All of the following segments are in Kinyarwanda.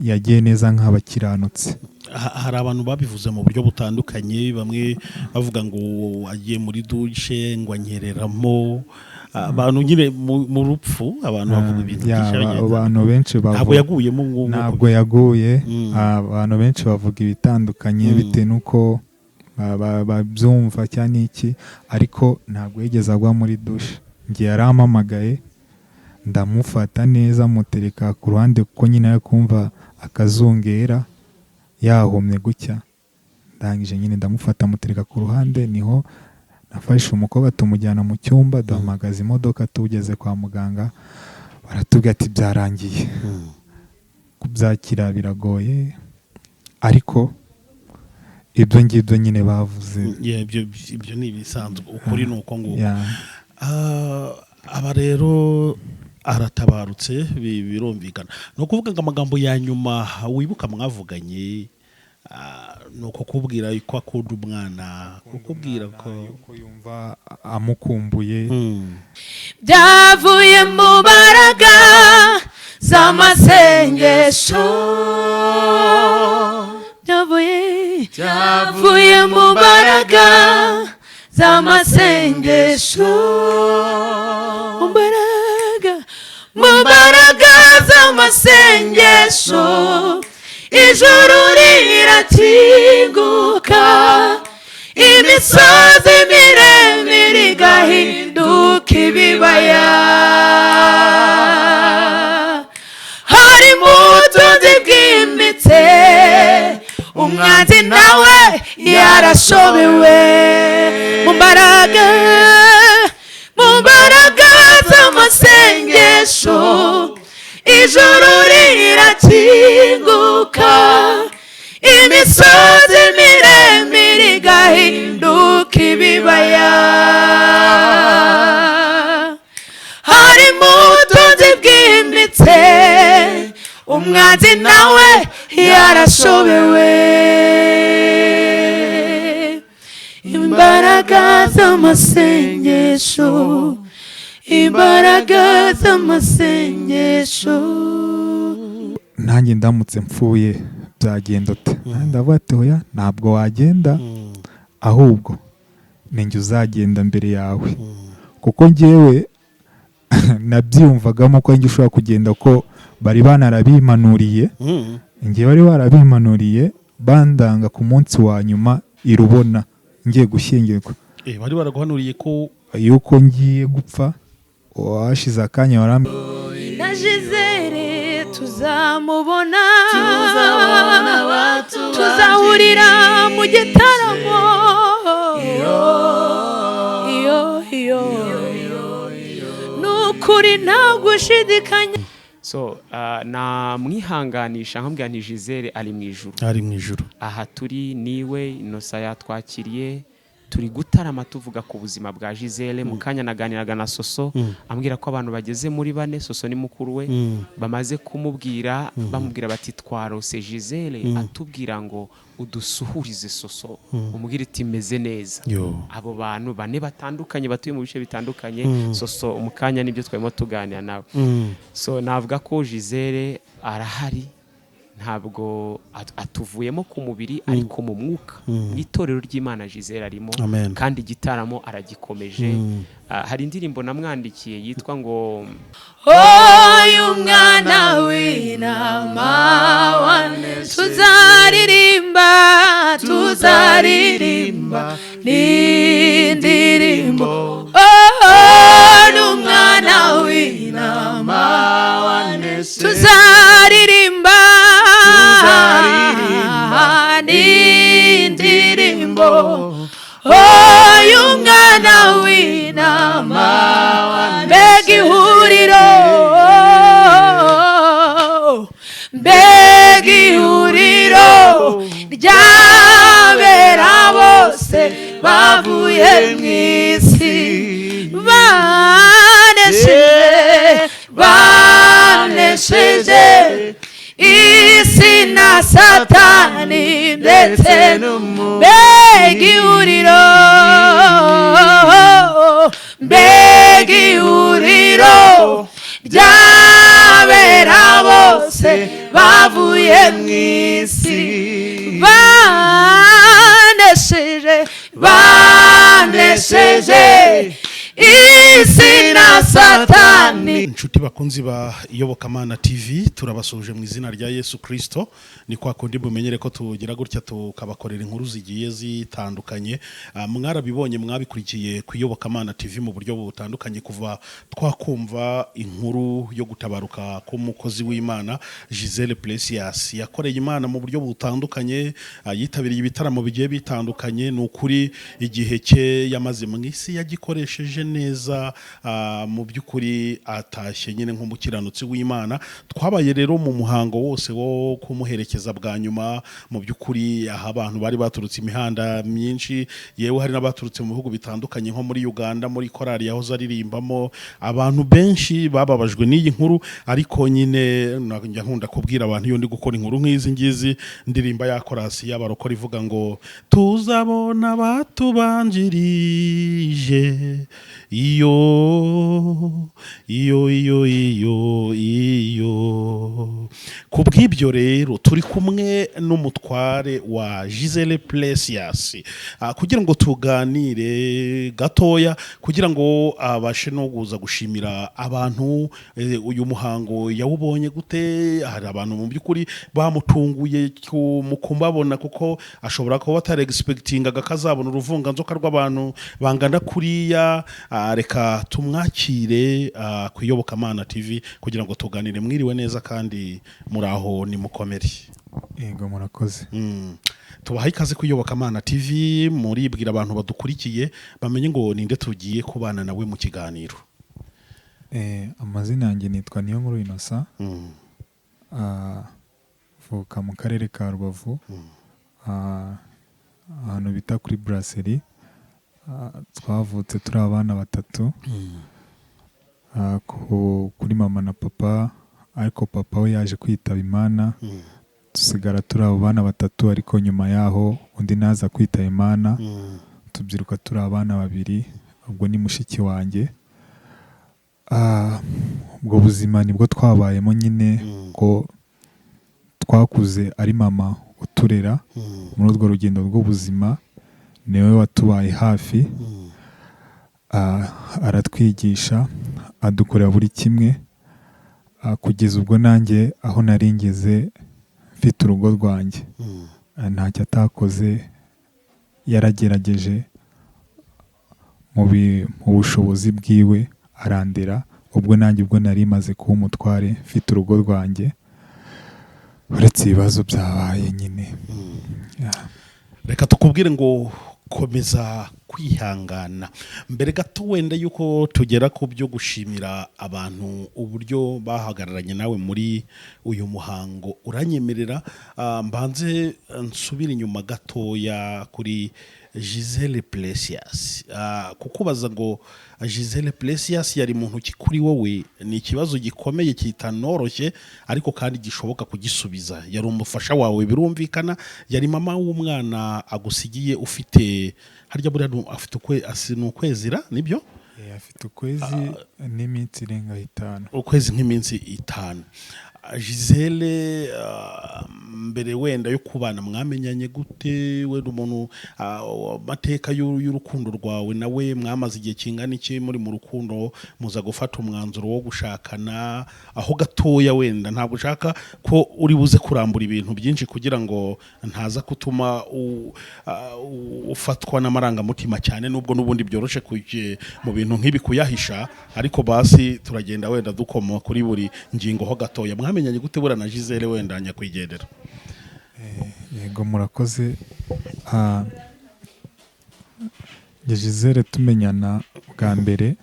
Yagiye neza nk'abakiranutsi. Hari abantu babivuze mu buryo butandukanye, bamwe bavuga ngo agiye muri douche, ngo anyereramo. Abantu nyine mu rupfu abantu bavuga ibintu byinshi bagenda. Abantu benshi ntabwo bavuga yaguyemo ngo ntabwo yaguye. Abantu benshi bavuga ibitandukanye bitewe n'uko babyumva cyangwa iki, ariko ntabwo yigeze agwa muri douche. Njye yarampamagaye, ndamufata neza, mutereka ku ruhande, kuko nyine ari kumva akazungera, yahumye gutya. Ndangije nyine ndamufata, mutereka ku ruhande. Niho nafashe umukobwa, tumujyana mu cyumba, duhamagaza imodoka. Tugeze kwa muganga baratubwira ati byarangiye. Kubyakira biragoye, ariko ibyo ngibyo nyine bavuze. Yeah, ibyo ni ibisanzwe, ukuri ni uko nguko. Aba rero aratabarutse, birumvikana. Ni ukuvuga ngo amagambo ya nyuma wibuka mwavuganye, ni ukukubwira ko akunda umwana, kukubwira ko yuko yumva amukumbuye. Byavuye mu mbaraga z'amasengesho, byavuye mu mbaraga z'amasengesho, mu mbaraga z'amasengesho ijuru rirakinguka, imisozi miremire igahinduka ibibaya. Harimo ubutunzi bwimbitse, umwanzi nawe yarashobewe. Mu mbaraga z'amasengesho ijuru rirakinguka, imisozi miremire igahinduka ibibaya. Harimo ubutunzi bwimbitse, umwanzi nawe yarashobewe. Imbaraga z'amasengesho, imbaraga z'amasengesho. Nanjye ndamutse mpfuye byagenda ute? Nanjye ndavuga ati oya, ntabwo wagenda, ahubwo ni njye uzagenda mbere yawe, kuko njyewe nabyiyumvagamo ko njye ushobora kugenda, ko bari banarabimpanuriye. Njye bari barabimpanuriye, bandanga ku munsi wa nyuma i Rubona ngiye gushyingirwa. Bari baraguhanuriye ko yuko ngiye gupfa. Washize akanya warambi Na Gisele tuzamubona, tuzahurira mu gitaramo. Iyo iyo ni ukuri, nta gushidikanya. So namwihanganisha nkambwira nti Gisele ari mu ijuru. Ari mu ijuru. Aha turi niwe Inosa yatwakiriye, turi gutarama tuvuga ku buzima bwa Gisele. Mu kanya naganiraga na Soso, ambwira ko abantu bageze muri bane, Soso ni mukuru we, bamaze kumubwira, bamubwira bati twarose Gisele atubwira ngo udusuhurize Soso, umubwire iti meze neza. Yo. Abo bantu bane batandukanye batuye mu bice bitandukanye. Soso mu kanya nibyo twarimo tuganira nawe. So navuga ko Gisele arahari, ntabwo atuvuyemo ku mubiri, ariko mu mwuka, mu itorero ry'Imana Gisele arimo. Amen. Kandi igitaramo aragikomeje. Hari indirimbo namwandikiye yitwa ngo Oyu mwana w'intama, tuzaririmba, tuzaririmba n'indirimbo. Oh, n'umwana w'intama tuzaririmba n'indirimbo. Oyu mwana w'intama, mbega ihuriro, mbega ihuriro ry'abera bose bavuye mu isi, banesheje, banesheje isi na Satani ndetse. Mbega ihuriro, mbega ihuriro ry'abera bose. Bavuye mu isi, banesheje, banesheje isi na Satani. Inshuti bakunzi ba Iyobokamana TV, turabasuhuje mu izina rya Yesu Kirisito. Ni kwa kundi mumenyere ko tugira gutya tukabakorera inkuru zigiye zitandukanye. Mwarabibonye, mwabikurikiye ku Iyobokamana TV mu buryo butandukanye kuva twakumva inkuru yo gutabaruka k'umukozi w'Imana Gisele Precious. Yakoreye Imana mu buryo butandukanye, yitabiriye ibitaramo bigiye bitandukanye. Ni ukuri igihe cye yamaze mu isi yagikoresheje neza. Mu by'ukuri atashye nyine nk'umukiranutsi w'Imana. Twabaye rero mu muhango wose wo kumuherekeza bwa nyuma. Mu by'ukuri aho abantu bari baturutse imihanda myinshi, yewe hari n'abaturutse mu bihugu bitandukanye nko muri Uganda, muri korali yahoze aririmbamo. Abantu benshi bababajwe n'iyi nkuru, ariko nyine njya nkunda kubwira abantu iyo ndi gukora inkuru nk'izi ngizi, ndirimba ya korasi y'abarokore ivuga ngo tuzabona batubanjirije iyo iyo iyo iyo iyo. Ku bw'ibyo rero turi kumwe n'umutware wa Gisele Precious kugira ngo tuganire gatoya, kugira ngo abashe no kuza gushimira abantu. Uyu muhango yawubonye gute? Hari abantu mu by'ukuri bamutunguye mu kumbabona, kuko ashobora kuba atari expectingaga ko azabona uruvunganzoka rw'abantu bangana kuriya. Reka tumwakire ku Iyobokamana TV kugira ngo tuganire. Mwiriwe neza kandi muraho, ni mukomere? Yego, murakoze. Tubahaye ikaze ku Iyobokamana TV. Muribwira abantu badukurikiye bamenye ngo ninde tugiye kubana nawe mu kiganiro. Amazina yanjye nitwa Niyonkuru Innocent. Mvuka mu karere ka Rubavu, ahantu bita kuri Brasserie. Twavutse turi abana batatu kuri mama na papa, ariko papa we yaje kwitaba Imana, dusigara turi abo bana batatu. Ariko nyuma yaho undi naza kwitaba Imana, tubyiruka turi abana babiri, ubwo ni mushiki wanjye. Ubwo buzima nibwo twabayemo nyine, ko twakuze ari mama uturera. Muri urwo rugendo rw'ubuzima niwe watubaye hafi, aratwigisha, adukorera buri kimwe, kugeza ubwo nanjye aho nari ngeze mfite urugo rwanjye. Ntacyo atakoze, yaragerageje mu bushobozi bwiwe arandera. Ubwo nanjye ubwo nari maze kuba umutware mfite urugo rwanjye, uretse ibibazo byabaye nyine. Yeah. Reka tukubwire ngo komeza kwihangana. Mbere gato wenda yuko tugera ku byo gushimira abantu uburyo bahagararanye nawe muri uyu muhango, uranyemerera mbanze nsubire inyuma gatoya kuri Gisele Precious, kukubaza ngo Gisele Precious yari muntu ki kuri wowe? Ni ikibazo gikomeye kitanoroshye, ariko kandi gishoboka kugisubiza. Yari umufasha wawe, birumvikana, yari mama w'umwana agusigiye ufite. Harya buriya afite ni ukwezi ra, nibyo? Afite ukwezi n'iminsi irenga 5. Ukwezi nk'iminsi 5. Gisele, mbere wenda yo kubana mwamenyanye gute? Wenda umuntu amateka y'urukundo rwawe nawe, mwamaze igihe kingana iki muri mu rukundo, muza gufata umwanzuro wo gushakana? Aho gatoya wenda ntabwo ushaka ko uri buze kurambura ibintu byinshi kugira ngo ntaza gutuma ufatwa n'amarangamutima cyane, nubwo n'ubundi byoroshe mu bintu nk'ibi kuyahisha, ariko basi turagenda wenda dukoma kuri buri ngingo ho gatoya. Mwamenyanye gute buriya na Gisele wenda nyakwigendera? Yego, murakoze. Njye Gisele tumenyana bwa mbere,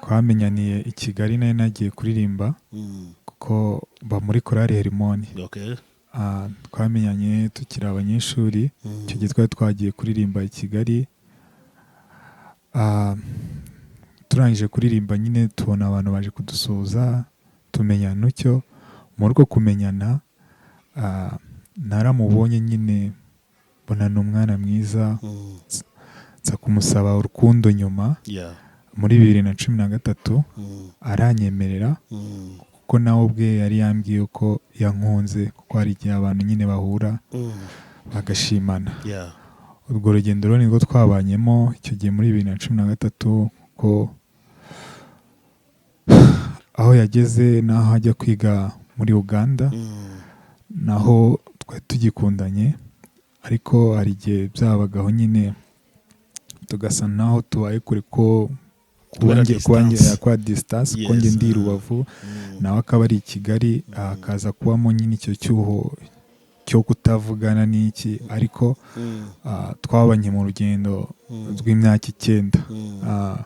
twamenyaniye i Kigali, nari nagiye kuririmba kuko mba muri korali Herimoni. Twamenyanye tukiri abanyeshuri. Icyo gihe twari twagiye kuririmba i Kigali. Turangije kuririmba nyine tubona abantu baje kudusuhuza, tumenyana utyo. Muri uko kumenyana, naramubonye nyine mbona ni umwana mwiza, nza kumusaba urukundo nyuma muri 2013, aranyemerera. Kuko nawe ubwe yari yambwiye ko yankunze, kuko hari igihe abantu nyine bahura bagashimana. Urwo rugendo rero nirwo twabanyemo icyo gihe muri 2013, ko aho yageze n'aho ajya kwiga muri Uganda, naho twari tugikundanye, ariko hari igihe byabagaho nyine tugasa naho tubaye kure, ko Kubera distance. Kwa distance, kuko njye ndi i Rubavu, nawe akaba ari i Kigali, akaza kubamo nyine icyo cyuho cyo kutavugana n'iki, ariko twabanye mu rugendo rw'imyaka 9,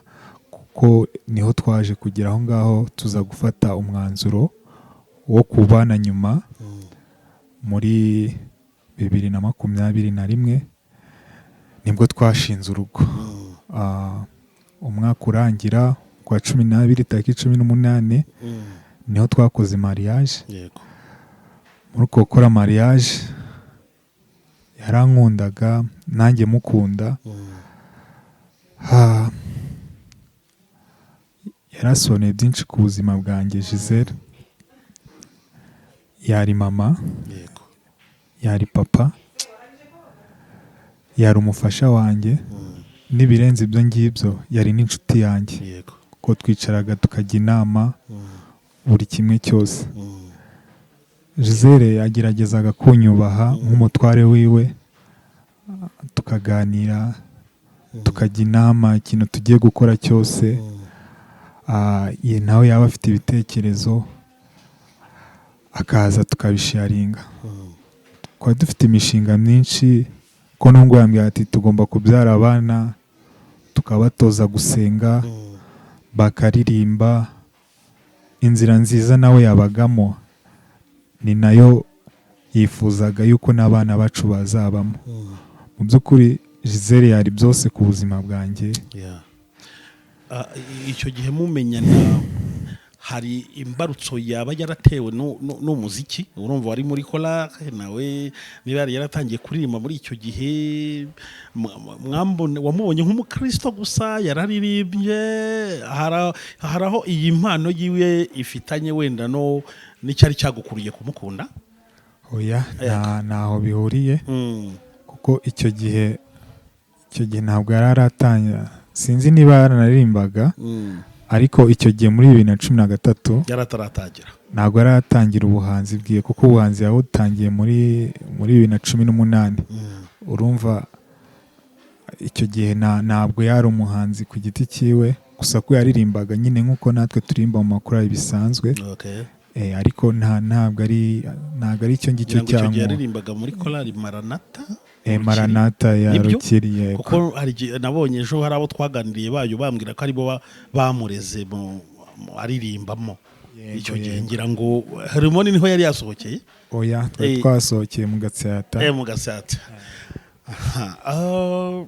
kuko niho twaje kugera aho ngaho tuza gufata umwanzuro wo kubana nyuma muri 2021, nibwo twashinze urugo. Umwaka urangira kwa 12, tariki 18, niho twakoze mariage. Muri uko gukora mariage, yarankundaga nanjye mukunda. Yarasobanuye byinshi ku buzima bwanjye. Gisele yari mama, yari papa, yari umufasha wanjye, n'ibirenze ibyo ngibyo yari n'inshuti yanjye, kuko twicaraga tukajya inama buri kimwe cyose. Gisele yageragezaga kunyubaha nk'umutware wiwe, tukaganira, tukajya inama ikintu tugiye gukora cyose. Ye nawe yaba afite ibitekerezo akaza tukabisharinga. Twari dufite imishinga myinshi, ko nubwo yambwira ati tugomba kubyara abana, tukabatoza gusenga, bakaririmba. Inzira nziza nawe yabagamo ni nayo yifuzaga yuko n'abana bacu bazabamo. Mu by'ukuri Gisele yari byose ku buzima bwanjye. Yeah. Icyo gihe mumenyana hari imbarutso yaba yaratewe n'umuziki? Urumva wari muri korale, nawe niba yari yaratangiye kuririmba muri icyo gihe, wamubonye nk'umukristo gusa yararirimbye? Hari aho iyi mpano yiwe ifitanye wenda no n'icyari cyagukuriye kumukunda? Oya, ntaho bihuriye, kuko icyo gihe ntabwo yari aratangira, sinzi niba yaranaririmbaga, ariko icyo gihe muri 2013 yari ataratangira. Ntabwo yari aratangira ubuhanzi bwiwe, kuko ubuhanzi yawutangiye muri 2018. Urumva icyo gihe ntabwo yari umuhanzi ku giti cyiwe, gusa ko yaririmbaga nyine nk'uko natwe turirimba mu makorali bisanzwe. Ariko ntabwo ari icyo ngicyo Ngira ngo icyo gihe cyangombwa. yaririmbaga muri korali Maranata. Eh, Maranata ya Nibyo? Rukiri, yego. Kuko hari igihe nabonye ejo hari abo twaganiriye bayo bambwira ko aribo bamureze aririmbamo icyo gihe. Ngira ngo Harmony niho yari yasohokeye. Oya, twari twasohokeye mu Gatsata. Mu Gatsata. Aha,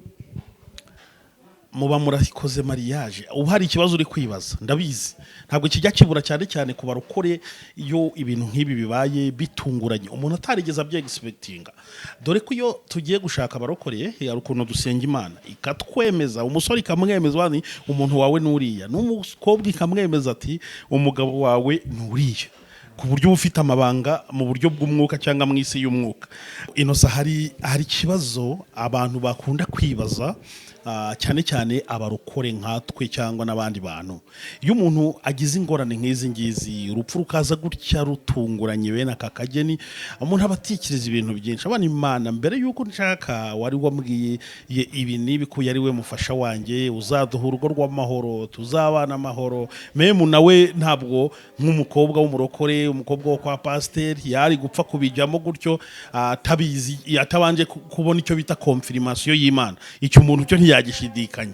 muba murakoze mariage. Ubu hari ikibazo uri kwibaza, ndabizi ntabwo kijya kibura, cyane cyane ku barokore, iyo ibintu nk'ibi bibaye bitunguranye umuntu atarigeze abyexpectinga, dore ko iyo tugiye gushaka abarokore hari ukuntu dusenga Imana ikatwemeza, umusore ikamwemeza bani umuntu wawe n'uriya, n'umukobwa ikamwemeza ati umugabo wawe n'uriya, ku buryo uba ufite amabanga mu buryo bw'umwuka cyangwa mu isi y'umwuka. Inosa, hari ikibazo abantu bakunda kwibaza, cyane cyane abarokore nkatwe cyangwa n'abandi bantu. Iyo umuntu agize ingorane nk'izi ngizi, urupfu rukaza gutya rutunguranye bene aka kageni, umuntu aba atekereza ibintu byinshi. Abana Imana, mbere y'uko nshaka wari wambwiye ibi n'ibi, ko yari we mufasha wanjye, uzaduha urugo rw'amahoro, tuzabana amahoro. Memu nawe ntabwo nk'umukobwa w'umurokore, umukobwa wo kwa pasiteri, yari gupfa kubijyamo gutyo atabizi, atabanje kubona icyo bita confirmation y'Imana. Icyo umuntu cyo ntiyagishidikanya.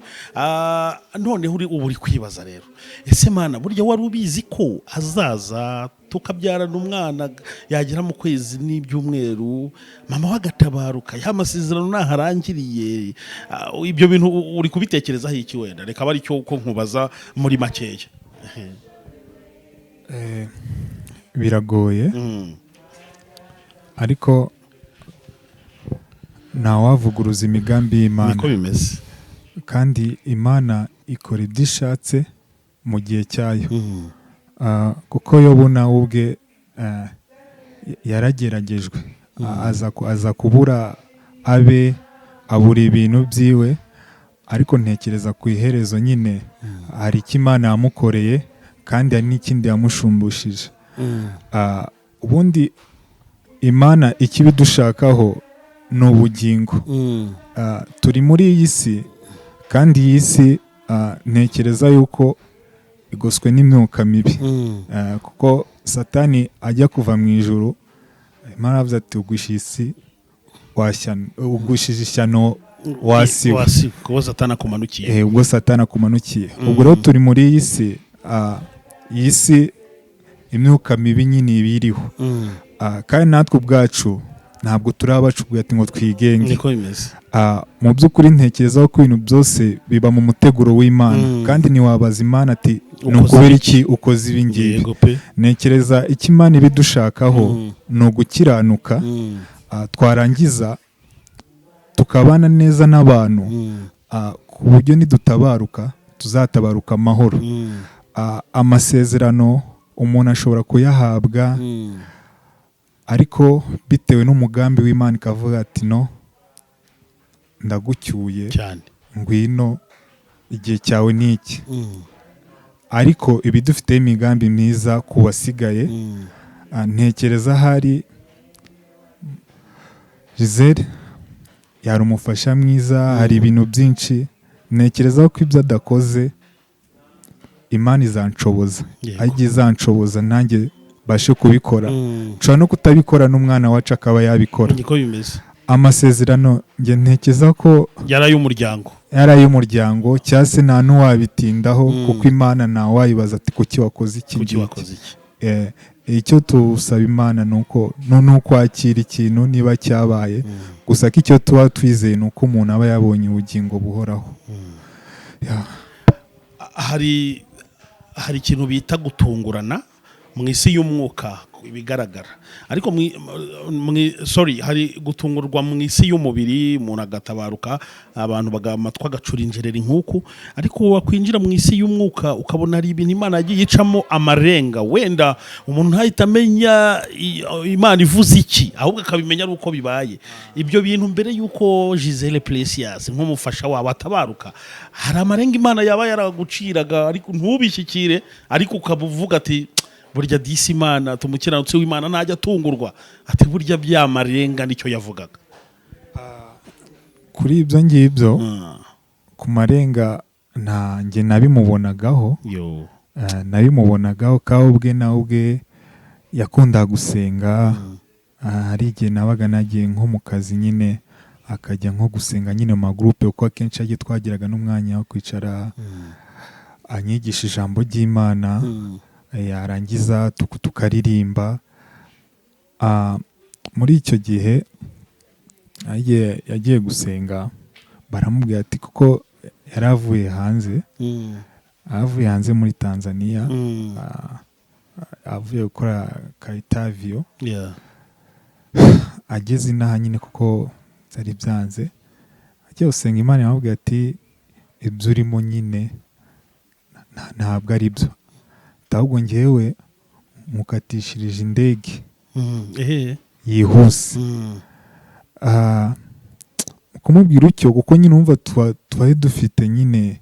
Noneho uri ubu uri kwibaza rero: ese Mana, burya wari ubizi ko azaza tukabyarana umwana, yagera mu kwezi n'ibyumweru mama we agatabaruka, ya masezerano ntaharangiriye? Ibyo bintu uri kubitekerezaho iki? Wenda reka abe aricyo uko nkubaza muri makeya. Biragoye, ariko ntawavuguruza imigambi y'Imana. Niko bimeze. Kandi Imana ikora ibyo ishatse mu gihe cyayo. Kuko Yobu nawe ubwe yarageragejwe, aza kubura abe, abura ibintu byiwe, ariko ntekereza ku iherezo nyine hari icyo Imana yamukoreye kandi hari n'ikindi yamushumbushije. Ubundi Imana icyo ibidushakaho ni ubugingo. Turi muri iyi si, kandi iyi si ntekereza yuko igoswe n'imyuka mibi. Kuko Satani ajya kuva mu ijuru, Imana yaravuze ati ugwisha isi ugwishije ishyano wasiwe. Wasiwe kuko Satani akumanukiye. Ubwo Satani akumanukiye. Ubwo rero turi muri iyi si, iyi si imyuka mibi nyine iba iriho. Kandi natwe ubwacu ntabwo turi abacu ati ngo twigenge. Niko bimeze. Mu by'ukuri ntekereza ko ibintu byose biba mu muteguro w'Imana. Kandi ntiwabaza Imana ati ni Ukoze ukubera iki? iki ukoze ibi ngibi. Yego pe. Ntekereza icyo Imana ibidushakaho ni ugukiranuka. Twarangiza tukabana neza n'abantu, ku buryo nidutabaruka tuzatabaruka amahoro. Amasezerano umuntu ashobora kuyahabwa, ariko bitewe n'umugambi w'Imana ikavuga ati no ndagucyuye, cyane, ngwino, igihe cyawe ni iki. Ariko ibidufiteho imigambi myiza ku wasigaye. Ntekereza hari Gisele yari umufasha mwiza. Hari ibintu byinshi ntekereza ko ibyo adakoze Imana izanshoboza, ajya izanshoboza nanjye mbashe kubikora. Nshobora no kutabikora n'umwana wacu akaba yabikora. Niko bimeze. Amasezerano njye ntekereza ko yari ay'umuryango. Yari ay'umuryango, cyangwa se nta n'uwabitindaho, kuko Imana ntawayibaza ati kuki wakoze iki Kuki ngiki? wakoze iki? Icyo tusaba Imana ni uko ni ukwakira ikintu niba cyabaye. Gusa ko icyo tuba twizeye ni uko umuntu aba yabonye ubugingo buhoraho. Yeah. Hari ikintu bita gutungurana mu isi y'umwuka ibigaragara, ariko sorry, hari gutungurwa mu isi y'umubiri, umuntu agatabaruka, abantu amatwi agacura injereri nk'uku, ariko wakwinjira mu isi y'umwuka ukabona hari ibintu Imana yagiye icamo amarenga, wenda umuntu ntahita amenya Imana ivuze iki, ahubwo akabimenya ari uko bibaye. Ibyo bintu mbere y'uko Gisele Precious nk'umufasha wawe atabaruka, hari amarenga Imana yaba yaraguciraga ariko ntubishyikire, ariko ukaba uvuga ati burya disi Imana, tumukiranutsi w'Imana ntajya atungurwa, ati burya bya marenga nicyo yavugaga. Kuri ibyo ngibyo, ku marenga nta njye nabimubonagaho. Yo. Nabimubonagaho kawe ubwe, nawe ubwe yakundaga gusenga. Hari igihe nabaga nagiye nko mu kazi nyine, akajya nko gusenga nyine mu magurupe, kuko akenshi yagiye twagiraga n'umwanya wo kwicara anyigisha ijambo ry'Imana, yarangiza tukaririmba. Muri icyo gihe yagiye gusenga, baramubwira ati, kuko yari avuye hanze, avuye hanze muri Tanzania, avuye gukora ka interview, ageze inaha nyine kuko byari byanze, agiye gusenga, Imana yamubwira ati ibyo urimo nyine ntabwo ari byo, ahubwo ngewe mukatishirije indege Ehe. yihuse. Kumubwira utyo, kuko nyine wumva twari dufite nyine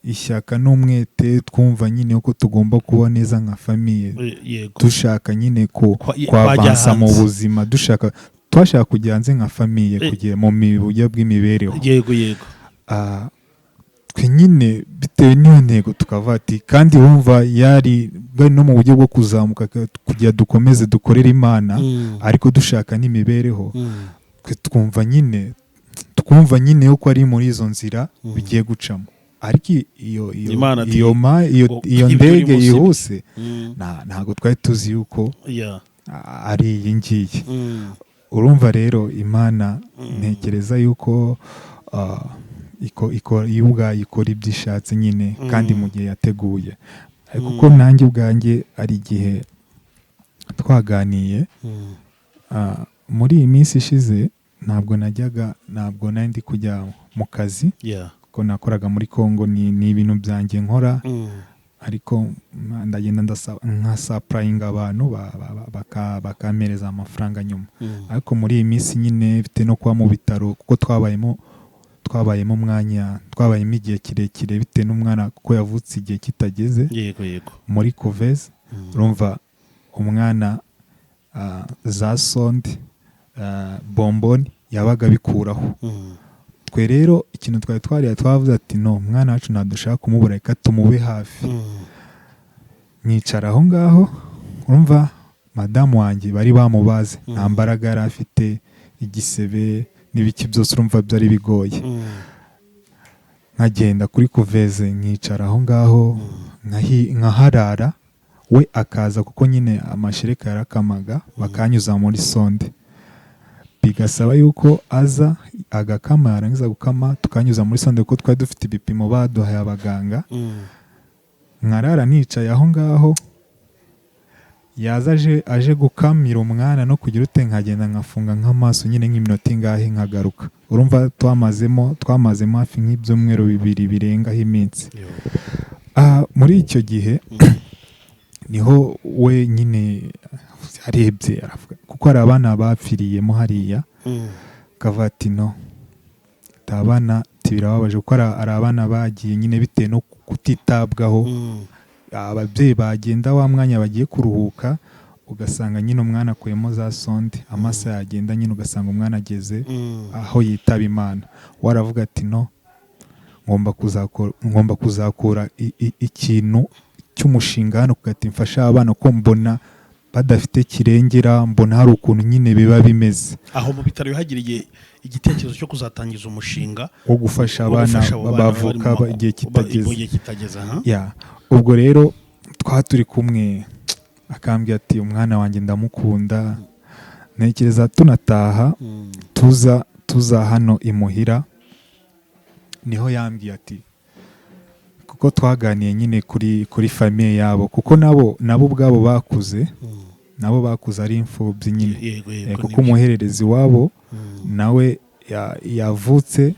ishyaka n'umwete, twumva nyine ko tugomba kuba neza nka famille, dushaka nyine ko kwavansa mu Kwajya hanze. buzima, dushaka twashaka kujya hanze nka famille, kujya mu buryo bw'imibereho. yego yego Twe nyine bitewe n'iyo ntego tukavuga ati, kandi wumva yari bwari no mu buryo bwo kuzamuka kugira dukomeze dukorere Imana, ariko dushaka n'imibereho. Twe twumva nyine yuko ari muri izo nzira bigiye gucamo, ariko iyo Imana ati, iyo ma iyo ngo iyo ibyo ndege urimo si byo. yihuse, ntabwo twari tuzi yuko ari iyi ngiyi. Urumva rero Imana, ntekereza yuko iyo ubwayo ikora ibyo ishatse nyine, kandi mu gihe yateguye. Kuko nanjye ubwanjye ari igihe twaganiye, muri iyi minsi ishize ntabwo najyaga, ntabwo nari ndi kujya mu kazi, kuko nakoraga muri Congo, ni ibintu byanjye nkora. Ariko ndagenda ndasaba nkasupplyinga abantu bakampereza amafaranga nyuma. Ariko muri iyi minsi nyine, bitewe no kuba mu bitaro, kuko twabayemo umwanya, twabayemo igihe kirekire, bitewe n'umwana kuko yavutse igihe kitageze yego yego muri couveuse. Urumva umwana, za sonde, bomboni yabaga abikuraho. Twe rero ikintu twari twariye, twavuze ati: "No, umwana wacu ntadushaka kumubura, reka tumube hafi." Nkicara aho ngaho, urumva madamu wanjye bari bamubaze, nta mbaraga yari afite, igisebe n'ibiki byose, urumva byari bigoye. Nkagenda kuri couveuse, nkicara aho ngaho, nkaharara, we akaza, kuko nyine amashereka yarakamaga, bakanyuza muri sonde, bigasaba yuko aza agakama, yarangiza gukama tukanyuza muri sonde, kuko twari dufite ibipimo baduhaye abaganga. Nkarara nicaye aho ngaho, yaza aje gukamira umwana no kugira ute, nkagenda nkafunga nk'amaso nyine nk'iminota ingahe, nkagaruka. Urumva twamazemo hafi nk'ibyumweru 2 birengaho iminsi. Muri icyo gihe niho we nyine arebye aravuga, kuko hari abana bapfiriyemo hariya, akavuga ati: "No, abana birababaje, kuko hari abana bagiye nyine bitewe no kutitabwaho." Ababyeyi bagenda wa mwanya bagiye kuruhuka, ugasanga nyine umwana akuyemo za sonde, amasaha yagenda nyine ugasanga umwana ageze aho yitaba Imana. We aravuga ati: "No, ngomba kuzakura ikintu cy'umushinga hano, kugati mfasha abana, ko mbona badafite kirengera, mbona hari ukuntu nyine biba bimeze." Aho mu bitaro yahagiriye igitekerezo cyo kuzatangiza umushinga wo gufasha wo abana gufasha abo bana bari mu bavuka igihe kitageze. Mu gihe kitageze, aha. Ya, ubwo rero twaba turi kumwe, akambwira ati: "Umwana wanjye ndamukunda." Ntekereza tunataha, tuza hano imuhira, niho yambwiye ati, kuko twaganiye nyine kuri famille yabo, kuko nabo ubwabo bakuze, nabo bakuze ari imfubyi nyine. Yego yego Kuko nibyo. umuhererezi wabo nawe yavutse,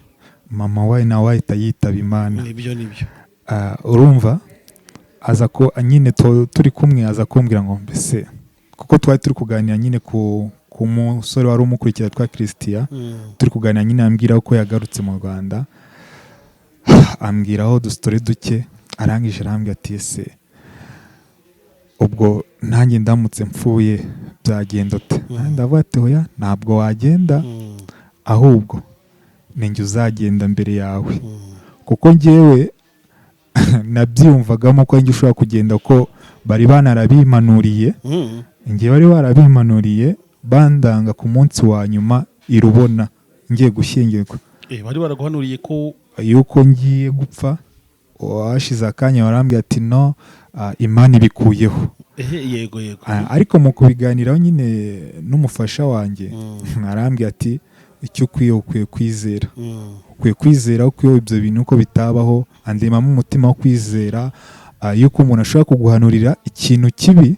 mama we nawe ahita yitaba Imana. Nibyo nibyo. Urumva aza ko nyine turi kumwe, aza kumbwira ngo mbese, kuko twari turi kuganira nyine ku musore wari umukurikira twa Christian, turi kuganira nyine, ambwira ko yagarutse mu Rwanda, ambwiraho udustory duke. Arangije arambwira ati: "Ese ubwo nanjye ndamutse mpfuye byagenda ute?" Nanjye ndavuga ati: "Oya, ntabwo wagenda, ahubwo ni njye uzagenda mbere yawe," kuko njyewe nabyiyumvagamo ko njye ushobora kugenda, ko bari banarabimpanuriye. Njye bari barabimpanuriye, bandanga ku munsi wa nyuma irubona ngiye gushyingirwa. Bari baraguhanuriye ko yuko ngiye gupfa. Washize akanya barambwira ati: "No, Imana ibikuyeho." Ehe, yego yego. Ariko mu kubiganiraho nyine n'umufasha wanjye, arambwira ati: "Icyo ukwiye kwizera, ukwiye kwizera ko ibyo bintu ko bitabaho." Andemamo umutima wo kwizera, yuko umuntu ashobora kuguhanurira ikintu kibi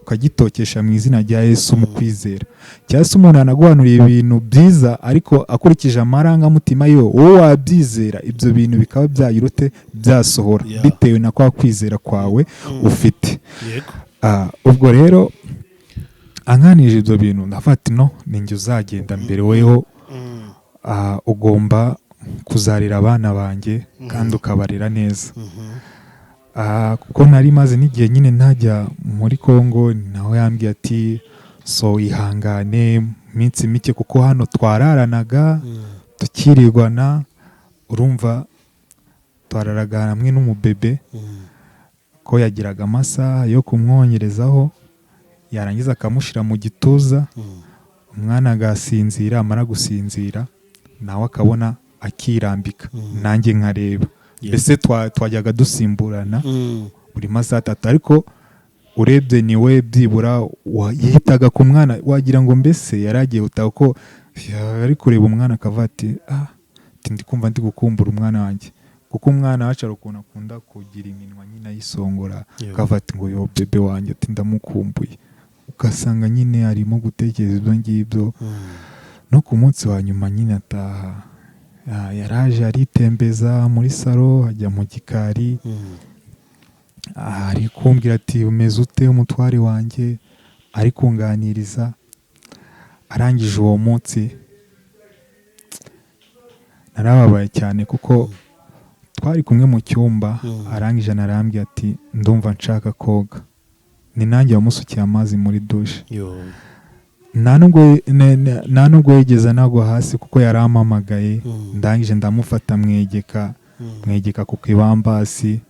ukagitokesha mu izina rya Yesu mu kwizera, cyangwa se umuntu yanaguhanuriye ibintu byiza, ariko akurikije amarangamutima yiwe, wowe wabyizera, ibyo bintu bikaba byagira ute, byasohora, bitewe na kwa kwizera kwawe ufite. Ubwo rero ankanije ibyo bintu, ndavuga ati: "No, ni njye uzagenda mbere, weho ugomba kuzarera abana banjye kandi ukabarera neza." Kuko nari maze n'igihe nyine ntajya muri Congo, nawe yambwiye ati: "So ihangane iminsi mike," kuko hano twararanaga, tukirirwana, urumva twararaga hamwe n'umubebe, ko yagiraga amasaha yo kumwonyerezaho, yarangiza akamushyira mu gituza, umwana agasinzira, amara gusinzira nawe akabona akirambika, nanjye nkareba. Mbese twajyaga dusimburana buri masaha 3, ariko urebye ni we byibura yitaga ku mwana, wagira ngo mbese yari agiye gutaha, ko yari kureba umwana akavuga ati: "Ah," ati: "Ndi kumva ndi gukumbura umwana wanjye," kuko umwana wacu hari ukuntu akunda kugira iminwa nyine ayisongora, akavuga ati ngo: "Yo bébé wanjye," ati: "Ndamukumbuye." Ugasanga nyine arimo gutekereza ibyo ngibyo. No ku munsi wa nyuma nyine ataha, yaraje aritembeza muri salon, ajya mu gikari. Ari kumbwira ati: "Umeze ute, umutware wanjye?" Ari kunganiriza. Arangije uwo munsi narababaye cyane kuko twari kumwe mu cyumba. Arangije anarambwira ati: "Ndumva nshaka koga." Ni nanjye wamusukiye amazi muri douche. Yo. Nta nubwo yigeze anagwa hasi kuko yarampamagaye. Ndangije ndamufata, mwegeka mwegeka ku kibambasi.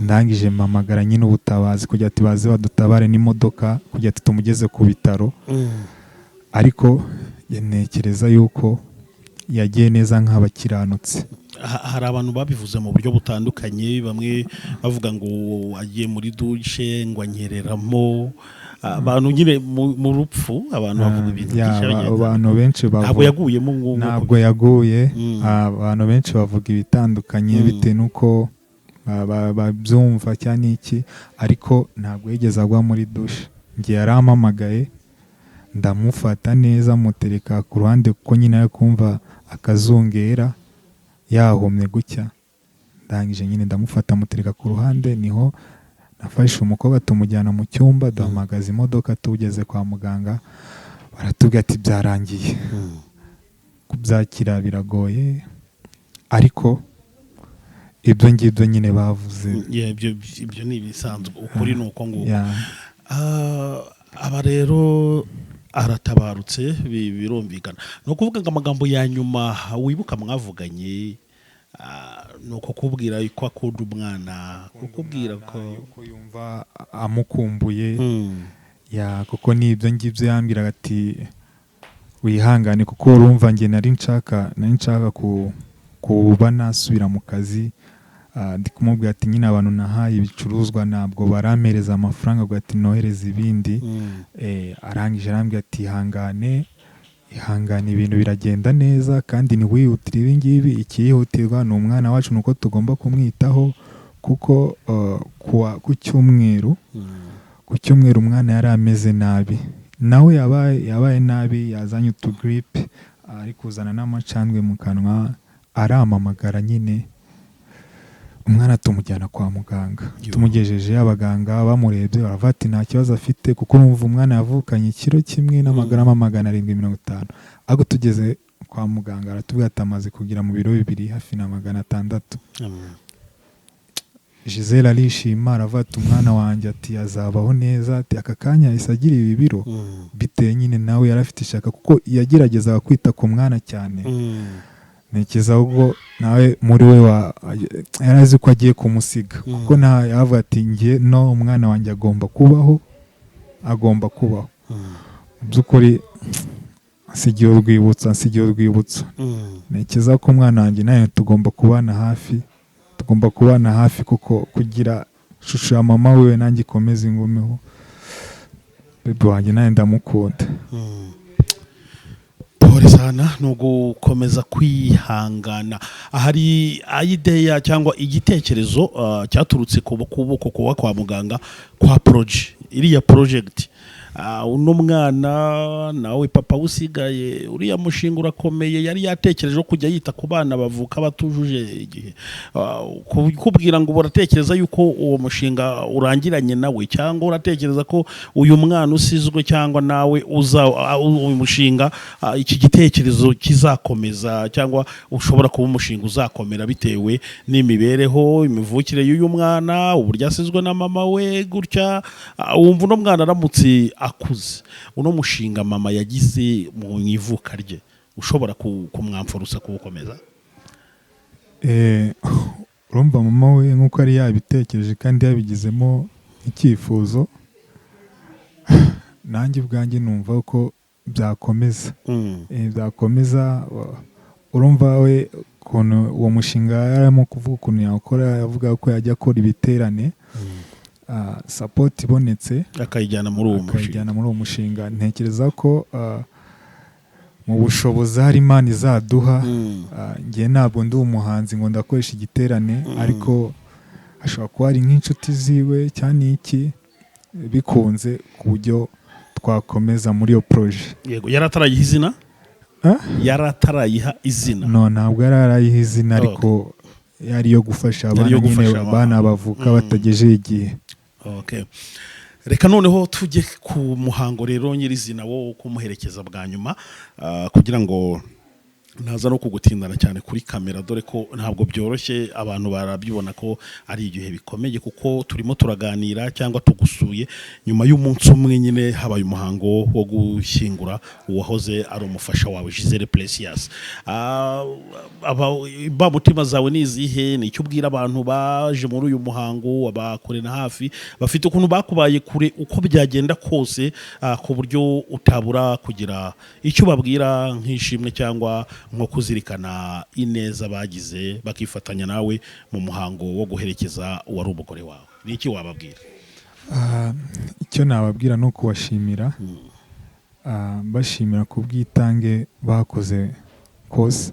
Ndangije mpamagara nyine ubutabazi kugira ati baze badutabare n'imodoka kugira ati tumugeze ku bitaro. Ariko ntekereza yuko yagiye neza nk'abakiranutse. Hari abantu babivuze mu buryo butandukanye, bamwe bavuga ngo agiye muri douche, ngo anyereramo. Abantu nyine mu rupfu abantu bavuga ibintu Ya, byinshi bagenda. Abantu benshi Ntabwo bavuga yaguyemo ngo Ntabwo yaguye. Abantu benshi bavuga ibitandukanye bitewe n'uko babyumva cyangwa iki, ariko ntabwo yigeze agwa muri douche. Njye yarampamagaye, ndamufata neza, mutereka ku ruhande kuko nyine ari kumva akazungera, yahomye gutya. Ndangije nyine ndamufata, mutereka ku ruhande. Niho nafashe umukobwa tumujyana mu cyumba, duhamagaza imodoka. Tugeze kwa muganga baratubwira ati byarangiye. Kubyakira biragoye, ariko ibyo ngibyo nyine bavuze. Yeah, ibyo ni ibisanzwe, ukuri ni uko nguko. Aba rero aratabarutse, birumvikana. Ni ukuvuga ngo amagambo ya nyuma wibuka mwavuganye ni ukukubwira ko akunda umwana, kukubwira ko Yuko yumva amukumbuye. Ya, kuko ni ibyo ngibyo yambwiraga ati: "Wihangane," kuko urumva njye nari nshaka kuba nasubira mu kazi. Ndi kumubwira ati nyine abantu nahaye ibicuruzwa ntabwo barampereza amafaranga ngo ati nohereze ibindi. Arangije arambwira ati: "Ihangane, ihangane, ibintu biragenda neza kandi ntiwihutire ibi ngibi. Ikihutirwa ni umwana wacu, ni uko tugomba kumwitaho." Kuko ku cyumweru umwana yari ameze nabi, nawe yabaye nabi, yazanye utugiripe, ari kuzana n'amacandwe mu kanwa. Arampamagara nyine, umwana tumujyana kwa muganga. Yo. Tumugejeje, abaganga bamurebye baravuga ati nta kibazo afite, kuko urumva umwana yavukanye ikiro kimwe n'amagarama 750, ariko tugeze kwa muganga aratubwira ati amaze kugira mu biro 2 hafi na 600. Gisele arishima, aravuga ati umwana wanjye ati azabaho neza, ati aka kanya yahise agira ibi biro. Bitewe nyine nawe yari afite ishaka kuko yageragezaga kwita ku mwana cyane. Ntekereza ahubwo nawe muri we yari azi ko agiye kumusiga, kuko nta yavuga ati njye no umwana wanjye agomba kubaho, agomba kubaho. Mu by'ukuri nsigiye urwibutso, nsigiye urwibutso. Ntekereza ko umwana wanjye nawe tugomba kubana hafi, tugomba kubana hafi, kuko kugira ishusho ya mama wiwe nanjye ikomeze ingumeho. Bébé wanjye nawe ndamukunda. Pole sana, ni ugukomeza kwihangana. Hari idea cyangwa igitekerezo cyaturutse ku kuboko kuba kwa muganga kwa projet, iriya project. Uno mwana nawe papa usigaye, uriya mushinga urakomeye yari yatekereje kujya yita ku bana bavuka batujuje igihe. Kukubwira ngo uratekereza yuko uwo mushinga urangiranye nawe, cyangwa uratekereza ko uyu mwana usizwe cyangwa nawe uza uyu mushinga, iki gitekerezo kizakomeza, cyangwa ushobora kuba umushinga uzakomera bitewe n'imibereho, imivukire y'uyu mwana, uburyo asizwe na mama we gutya. Wumva uno mwana aramutse akuze, uno mushinga mama yagize mu ivuka rye ushobora kumwamfurusa kuwukomeza? Urumva mama we nk'uko yari yabitekereje kandi yabigizemo icyifuzo, nanjye ubwanjye numva ko byakomeza. Byakomeza. Urumva we ukuntu uwo mushinga yarimo kuvuga ukuntu yawukora, yavuga ko yajya akora ibiterane, support ibonetse akayijyana muri uwo mushinga. Akayijyana muri uwo mushinga. Ntekereza ko mu bushobozi hari Imana izaduha. Njye ntabwo ndi umuhanzi ngo ndakoresha igiterane, ariko hashobora kuba hari nk'inshuti ziwe cyangwa iki bikunze ku buryo twakomeza muri iyo projet. Yego, yari atarayiha izina? Ah? Yari atarayiha izina? No, ntabwo yari arayiha izina, ariko Yari iyo gufasha Yari abana iyo nyine, gufasha abana. abana bavuka batagejeje igihe. Okay. Reka noneho tujye ku muhango rero nyirizina wo kumuherekeza bwa nyuma, kugira ngo ntaza no kugutindana cyane kuri kamera, dore ko ntabwo byoroshye. Abantu barabyibona ko ari igihe bikomeye, kuko turimo turaganira cyangwa tugusuye nyuma y'umunsi umwe nyine habaye umuhango wo gushyingura uwahoze ari umufasha wawe, Gisele Precious. Imbamutima zawe ni izihe? Ni icyo ubwira abantu baje muri uyu muhango, abakure na hafi, bafite ukuntu bakubaye kure uko byagenda kose, ku buryo utabura kugira icyo ubabwira nk'ishimwe cyangwa nko kuzirikana ineza bagize bakifatanya nawe mu muhango wo guherekeza uwari umugore wawe? Ni iki wababwira? Icyo nababwira ni ukubashimira, mbashimira ku bwitange bakoze kose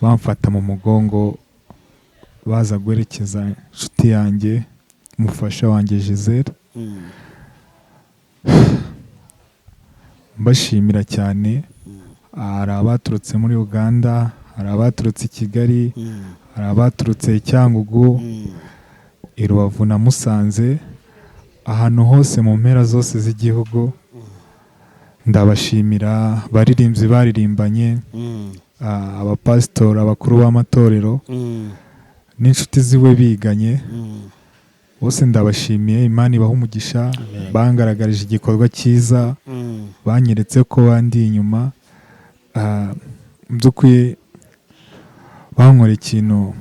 bamfata mu mugongo, baza guherekeza inshuti yanjye, umufasha wanjye Gisele. Mbashimira cyane. Hari abaturutse muri Uganda, hari abaturutse i Kigali, hari abaturutse i Cyangugu, i Rubavu na Musanze, ahantu hose mu mpera zose z'igihugu. Ndabashimira abaririmbyi baririmbanye, abapasitori, abakuru b'amatorero n'inshuti ziwe biganye bose, ndabashimiye. Imana ibaha umugisha. Amen. Bangaragarije igikorwa cyiza, banyeretse ko bandi inyuma. Mu by'ukuri bankora ikintu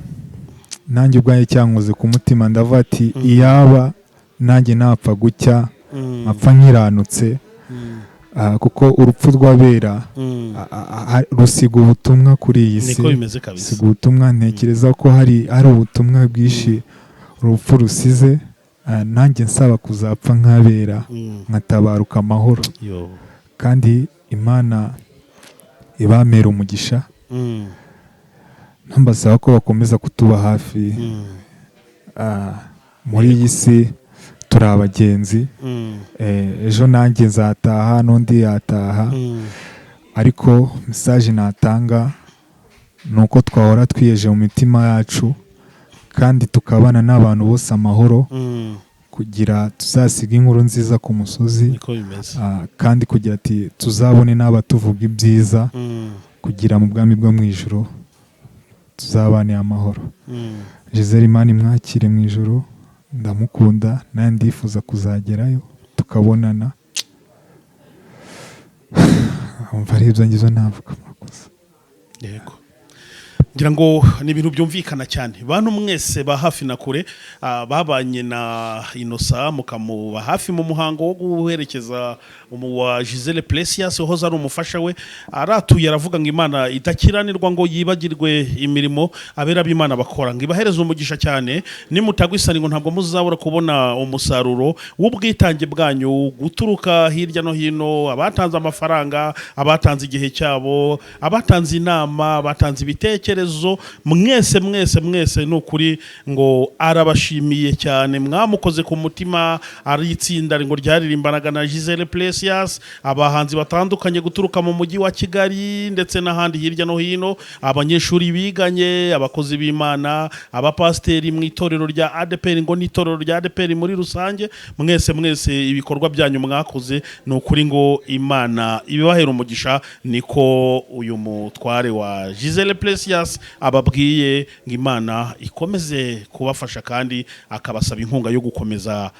nanjye ubwanjye cyankoze ku mutima. Ndavuga ati: "Iyaba nanjye napfa gucya, nkapfa nkiranutse," kuko urupfu rw'abera rusiga ubutumwa kuri iyi si. Niko bimeze kabisa. Rusiga ubutumwa. Ntekereza ko hari ubutumwa bwinshi urupfu rusize. Nanjye nsaba kuzapfa nk'abera, nkatabaruka amahoro. Yo. Kandi Imana ibamera umugisha. Mbasaba ko bakomeza kutuba hafi. Muri iyi si turi abagenzi. Ejo nanjye nzataha, n'undi yataha. Ariko message natanga ni uko twahora twiyeje mu mitima yacu kandi tukabana n'abantu bose amahoro, kugira tuzasiga inkuru nziza ku musozi. Niko bimeze. Kandi kugira ati tuzabone n'abatuvuga ibyiza, kugira mu bwami bwo mu ijuru tuzabane amahoro. Gisele, Imana imwakire mu ijuru. Ndamukunda, nawe ndifuza kuzagerayo tukabonana. Umva, ari ibyo ngizo navuga. Murakoze. Yego, ngira ngo ni ibintu byumvikana cyane. Bantu mwese ba hafi na kure, babanye na Inosa, mukamuba hafi mu muhango wo guherekeza wa Gisele Precious wahoze ari umufasha we, aratuye aravuga ngo Imana idakiranirwa ngo yibagirwe imirimo abera b'Imana bakora, ngo ibahereze umugisha cyane. Nimutagwa isani, ngo ntabwo muzabura kubona umusaruro w'ubwitange bwanyu guturuka hirya no hino: abatanze amafaranga, abatanze igihe cyabo, abatanze inama, abatanze ibitekerezo, mwese mwese mwese, ni ukuri ngo arabashimiye cyane. Mwamukoze ku mutima. Ari itsinda ngo ryaririmbanaga na Gisele Precious, abahanzi batandukanye guturuka mu mujyi wa Kigali ndetse n'ahandi hirya no hino, abanyeshuri biganye, abakozi b'Imana, abapasiteri mu itorero rya ADEPR, ngo n'itorero rya ADEPR muri rusange, mwese mwese, ibikorwa byanyu mwakoze, ni ukuri ngo Imana ibibahera umugisha. Niko uyu mutware wa Gisele Precious ababwiye, ngo Imana ikomeze kubafasha, kandi akabasaba inkunga yo gukomeza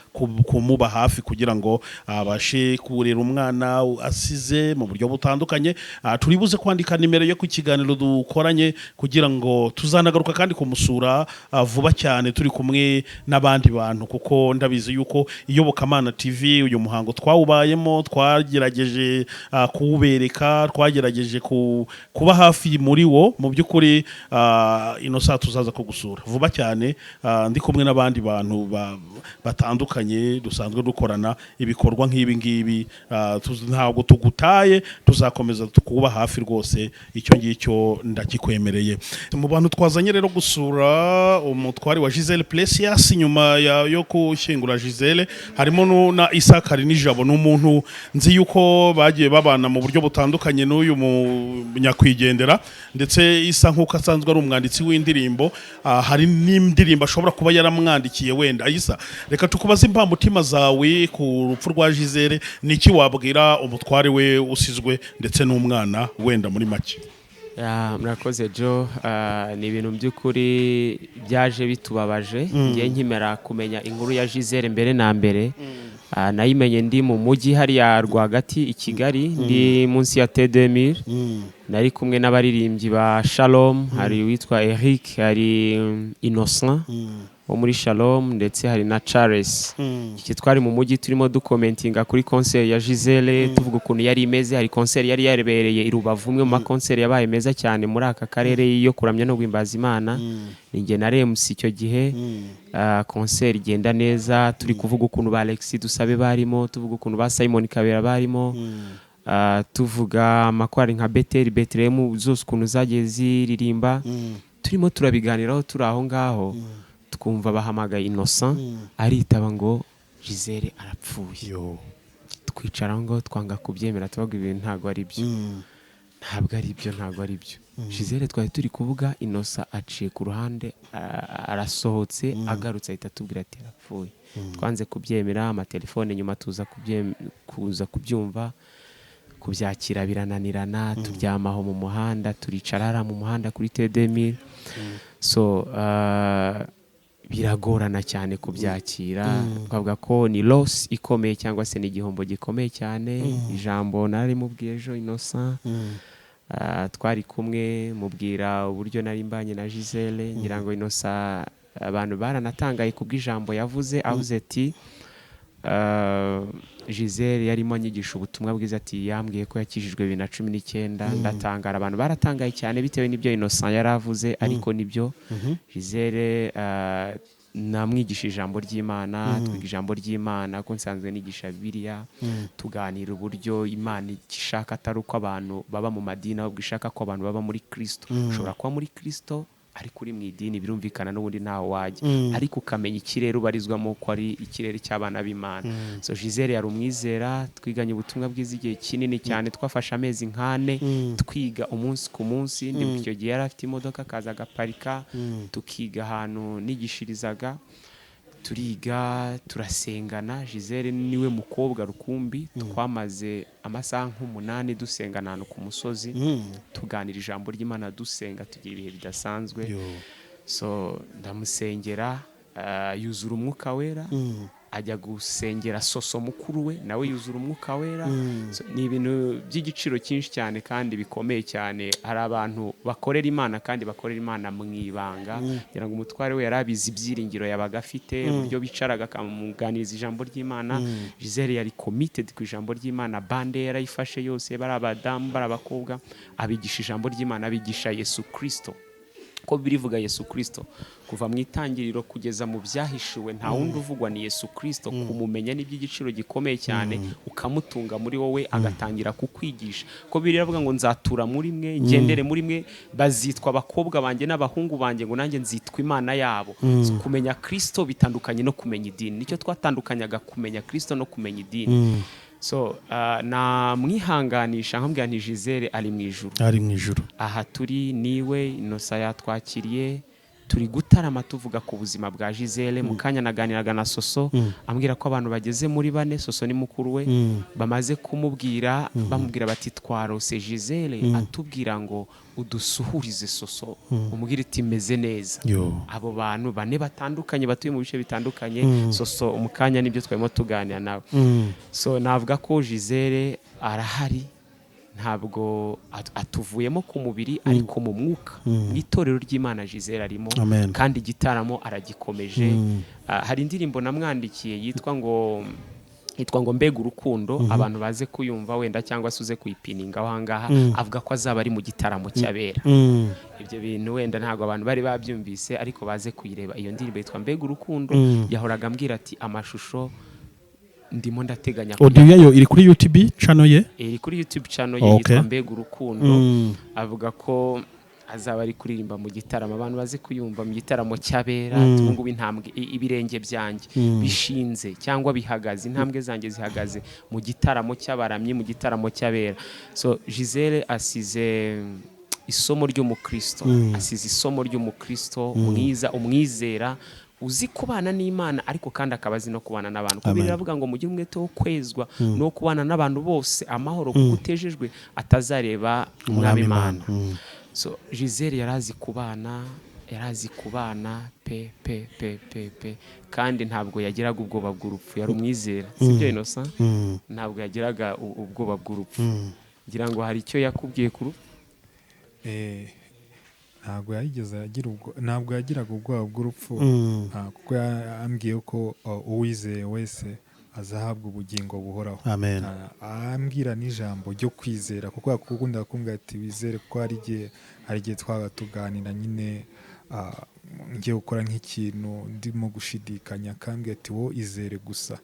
kumuba hafi kugira ngo abashe kurera umwana asize mu buryo butandukanye. Turi buze kwandika nimero yo ku kiganiro dukoranye kugira ngo tuzanagaruka kandi kumusura vuba cyane turi kumwe n'abandi bantu, kuko ndabizi yuko Iyobokamana TV uyu muhango twawubayemo, twagerageje kuwubereka, twagerageje kuba hafi muri wo. Mu by'ukuri, ino saa tuzaza kugusura vuba cyane, ndi kumwe n'abandi bantu batandukanye dusanzwe dukorana ibikorwa nk'ibi ngibi. Ntabwo tugutaye, tuzakomeza tukuba hafi rwose, icyo ngicyo ndakikwemereye. Mu bantu twazanye rero gusura umutware wa Gisele Precious nyuma yo gushyingura Gisele harimo na Isakari Nijabo. Ni umuntu nzi yuko bagiye babana mu buryo butandukanye n'uyu munyakwigendera, ndetse isa nk'uko kuko asanzwe ari umwanditsi w'indirimbo, hari n'indirimbo ashobora kuba yaramwandikiye wenda. Ayisa, reka tukubaze imbamutima zawe ku rupfu rwa Gisele. Ni iki wabwira umutware we usizwe ndetse n'umwana wenda muri make? Ya, murakoze Joe. Ni ibintu by'ukuri byaje bitubabaje. Ngiye nkimera kumenya inkuru ya Gisele mbere na mbere, nayimenye ndi mu mujyi hariya rwagati i Kigali, ndi munsi ya T2000. Nari kumwe n'abaririmbyi ba Shalom, hari uwitwa Eric, hari Innocent wo muri Shalom, ndetse hari na Charles. Iki twari mu mujyi turimo dukomentinga kuri concert ya Gisele, tuvuga ukuntu yari imeze. Hari concert yari yabereye i Rubavu, umwe mu makonseri yabaye meza cyane muri aka karere yo kuramya no guhimbaza Imana. Ni njye na Remus icyo gihe. Concert igenda neza, turi kuvuga ukuntu ba Alexis Dusabe barimo, tuvuga ukuntu ba Simon Kabera barimo, tuvuga amakorali nka Beteli, Betelehemu zose ukuntu zagiye ziririmba. Turimo turabiganiraho, turi aho ngaho, twumva bahamagaye Innocent, aritaba ngo Gisele arapfuye. Yo. Twicara aho ngaho twanga kubyemera, tuvuga ibintu ntabwo ari byo, ntabwo ari byo, ntabwo ari byo. Gisele twari turi kuvuga, Innocent aciye ku ruhande, arasohotse, agarutse ahita atubwira ati arapfuye. Twanze kubyemera, amatelefone nyuma tuza kuza kubyumva, kubyakira birananirana. Turyamaho mu muhanda, turicara hariya mu muhanda kuri T2000. So biragorana cyane kubyakira. Twavuga ko ni loss ikomeye cyangwa se ni igihombo gikomeye cyane. Ijambo narimubwiye ejo Innocent, twari kumwe, mubwira uburyo nari mbanye na Gisele. Ngira ngo Innocent abantu baranatangaye kubw'ijambo yavuze, avuze ati Gisele yarimo anyigisha ubutumwa bwiza, ati yambwiye ko yakijijwe 2019. Ndatangara, abantu baratangaye cyane bitewe n'ibyo Innocent yari avuze, ariko nibyo. Gisele namwigisha ijambo ry'Imana, twiga ijambo ry'Imana ko nsanzwe nigisha Bibiliya, tuganira uburyo Imana ishaka atari uko abantu baba mu madini, ahubwo ishaka ko abantu baba muri Kristo. Ushobora kuba muri Kristo ariko uri mu idini, birumvikana n'ubundi ntaho wajya, ariko ukamenya ikirere ubarizwamo ko ari ikirere cy'abana b'Imana. So Gisele yari umwizera, twiganye ubutumwa bwiza igihe kinini cyane, twafashe amezi nk'ane twiga umunsi ku munsi. Ndibuka icyo gihe yari afite imodoka, akaza agaparika, tukiga ahantu nigishirizaga, turiga, turasengana. Gisele niwe mukobwa rukumbi twamaze amasaha nk'umunani dusengana ahantu ku musozi, tuganira ijambo ry'Imana, dusenga, tugira ibihe bidasanzwe. Yo. So ndamusengera, yuzura Umwuka Wera, ajya gusengera Soso mukuru we, nawe yuzura Umwuka Wera. So, ni ibintu by'igiciro cyinshi cyane kandi bikomeye cyane. Hari abantu bakorera Imana kandi bakorera Imana mu ibanga. Ngira ngo umutware we yari abizi, ibyiringiro yabaga afite, uburyo bicaraga akamuganiriza ijambo ry'Imana. Gisele yari committed ku ijambo ry'Imana, bande yarayifashe yose, bari abadamu, bari abakobwa, abigisha ijambo ry'Imana, abigisha Yesu Kristo, ko birivuga Yesu Kristo kuva mu itangiriro kugeza mu Byahishuwe nta wundi uvugwa, ni Yesu Kristo. Kumumenya ni iby'igiciro gikomeye cyane, ukamutunga muri wowe, agatangira kukwigisha, ko biravuga ngo nzatura muri mwe, ngendere muri mwe, bazitwa abakobwa banjye n'abahungu banjye, ngo nanjye nzitwa Imana yabo. So, kumenya Kristo bitandukanye no kumenya idini. Nicyo twatandukanyaga, kumenya Kristo no kumenya idini. So namwihanganisha nkambwira nti Gisele ari mu ijuru. Ari mu ijuru. Aha turi niwe, Innocent yatwakiriye, turi gutarama tuvuga ku buzima bwa Gisele. Mu kanya naganiraga na Soso, ambwira ko abantu bageze muri bane, Soso ni mukuru we, bamaze kumubwira, bamubwira bati twarose Gisele atubwira ngo udusuhurize Soso, umubwire iti meze neza. Yo. Abo bantu bane batandukanye batuye mu bice bitandukanye. Soso mu kanya nibyo twarimo tuganira nawe. So navuga ko Gisele arahari, ntabwo atuvuyemo ku mubiri, ariko mu mwuka, mu itorero ry'Imana Gisele arimo. Amen. Kandi igitaramo aragikomeje. Hari indirimbo namwandikiye yitwa ngo mbega urukundo, abantu baze kuyumva wenda cyangwa se uze kuyipininga aho ngaha. Avuga ko azaba ari mu gitaramo cy'abera. Ibyo bintu wenda ntabwo abantu bari babyumvise, ariko baze kuyireba iyo ndirimbo yitwa mbega urukundo. Yahoraga ambwira ati amashusho ndimo ndateganya. Audio yayo iri kuri YouTube channel ye? Iri kuri YouTube channel ye, yitwa mbega urukundo. Avuga ko azaba ari kuririmba mu gitaramo, abantu bazi kuyumva mu gitaramo cy'abera. Ubu ngubu intambwe ibirenge byanjye bishinze cyangwa bihagaze, intambwe zanjye zihagaze mu gitaramo cy'abaramyi, mu gitaramo cy'abera. So Gisele asize Isomo ry'umukristo, asize isomo ry'umukristo mwiza, umwizera uzi kubana n'Imana, ariko kandi akaba azi no kubana n'abantu. Kuko Amen. biravuga ngo mugire umwete wo kwezwa no kubana n'abantu bose amahoro, kuko utejejwe atazareba umwami Imana. So Gisele yari azi kubana, yari azi kubana pe pe pe pe pe, kandi ntabwo yagiraga ubwoba bw'urupfu. Yari umwizera, sibyo, Innocent? Ntabwo yagiraga ubwoba bw'urupfu. Ngira ngo hari icyo yakubwiye ku rupfu. Ntabwo yigeze agira ubwo, ntabwo yagiraga ubwoba bw'urupfu, kuko yambwiye ko uwizeye wese azahabwa ubugingo buhoraho. Amen. Ambwira n'ijambo ryo kwizera, kuko yakunda kumbwira ati: "Wizere", kuko hari igihe twabaga tuganira nyine, ngiye gukora nk'ikintu ndimo gushidikanya, akambwira ati: "Wowe izere gusa."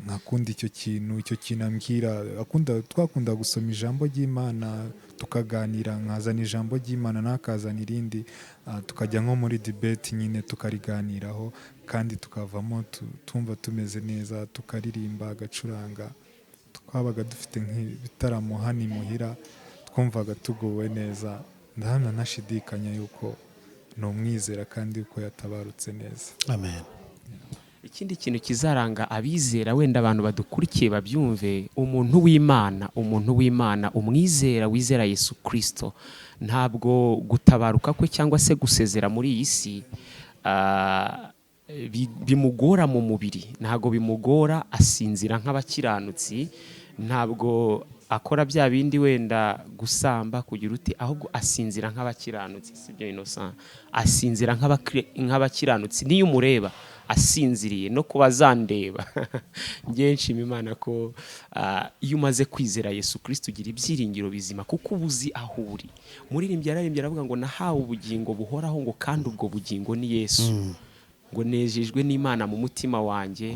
Nkakunda icyo kintu ambwira. Akunda, twakunda gusoma ijambo ry'Imana, tukaganira, nkazana ijambo ry'Imana nakazana irindi, tukajya nko muri debate nyine, tukariganiraho kandi tukavamo tumva tumeze neza, tukaririmba, agacuranga. Twabaga dufite nk'ibitaramo hano imuhira, twumvaga tuguwe neza. Ndahamya ntashidikanya yuko ni umwizera kandi yuko yatabarutse neza. Amen. Ikindi kintu kizaranga abizera, wenda abantu badukurikiye babyumve, umuntu w'Imana, umuntu w'Imana, umwizera wizera Yesu Kirisito, ntabwo gutabaruka kwe cyangwa se gusezera muri iyi si bimugora mu mubiri, ntabwo bimugora. Asinzira nk'abakiranutsi, ntabwo akora bya bindi wenda gusamba kugira uti, ahubwo asinzira nk'abakiranutsi, sibyo, Innocent? Asinzira nk'abakiranutsi. Niyo umureba asinziriye, no kuba azandeba. Njye nshima Imana ko iyo umaze kwizera Yesu Kirisito ugira ibyiringiro bizima, kuko uba uzi aho uri. Muririmbyi yararimbye aravuga ngo: "Nahawe ubugingo buhoraho", ngo kandi ubwo bugingo ni Yesu, ngo nejejwe n'Imana mu mutima wanjye.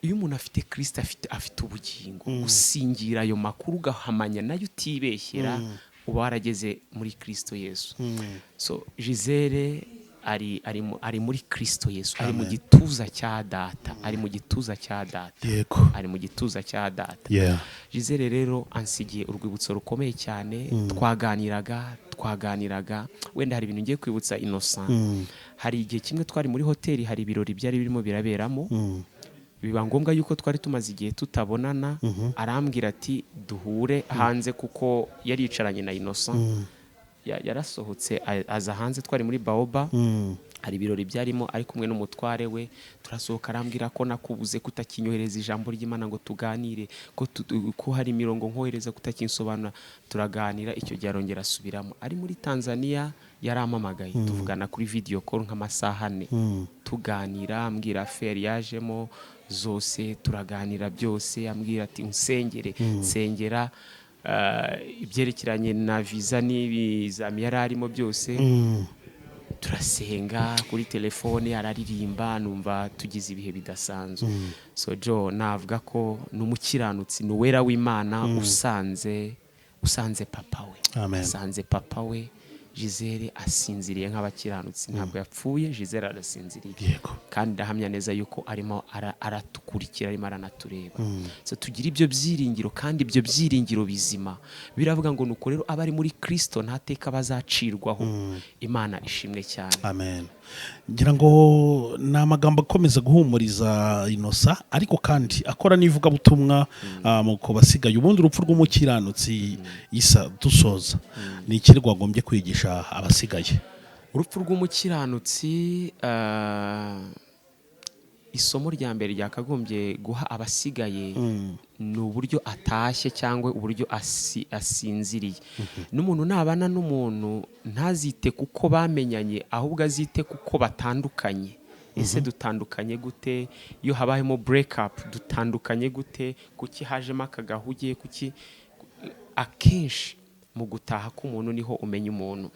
Iyo umuntu afite Kirisito afite ubugingo. Gusingira ayo makuru ugahamanya nayo utibeshyera, uba warageze muri Kirisito Yesu. So Gisele ari muri Kirisito Yesu, ari mu gituza cya Data, ari mu gituza cya Data. Ari mu gituza cya Data. Gisele rero ansigiye urwibutso rukomeye cyane. Twaganiraga, wenda hari ibintu ngiye kwibutsa Innocent. Hari igihe kimwe twari muri hoteli, hari ibirori byari birimo biraberamo, biba ngombwa yuko twari tumaze igihe tutabonana, arambwira ati: "Duhure hanze", kuko yari yicaranye na Innocent. Yarasohotse aza hanze, twari muri Baoba, hari ibirori byarimo, ari kumwe n'umutware we. Turasohoka, arambwira ko nakubuze, kutakinyohereza ijambo ry'Imana ngo tuganire, ko hari imirongo nkohereza kutakinsobanura. Turaganira. Icyo gihe arongera asubiramo ari muri Tanzania, yarampamagaye, tuvugana kuri video call nk'amasaha 4, tuganira, ambwira affaires yajemo zose, turaganira byose, ambwira ati: "Unsengere", nsengera ibyerekeranye na visa n'ibizami yari arimo byose. Turasenga kuri telefone, araririmba, numva tugize ibihe bidasanzwe. So Joe, navuga ko ni umukiranutsi, ni uwera w'Imana usanze papa we. Amen. Usanze papa we. Gisele asinziriye nk'abakiranutsi, ntabwo yapfuye. Gisele arasinziriye. Kandi ndahamya neza yuko arimo aratukurikira, arimo aranatureba. So tugira ibyo byiringiro, kandi ibyo byiringiro bizima. Biravuga ngo nuko rero abari muri Kristo nta teka bazacirwaho. Imana ishimwe cyane. Amen. Ngira ngo ni amagambo akomeza guhumuriza Innocent, ariko kandi akora n'ivugabutumwa mu ku basigaye. Ubundi urupfu rw'umukiranutsi, isa dusoza, ni iki rwagombye kwigisha abasigaye? Urupfu rw'umukiranutsi, isomo rya mbere ryakagombye guha abasigaye ni uburyo atashye cyangwa uburyo asinziriye. N'umuntu nabana n'umuntu ntazite kuko bamenyanye, ahubwo azite kuko batandukanye. Ese dutandukanye gute? Iyo habayemo break up, dutandukanye gute? Kuki hajemo aka gahuge? Kuki akenshi mu gutaha k'umuntu niho umenya umuntu?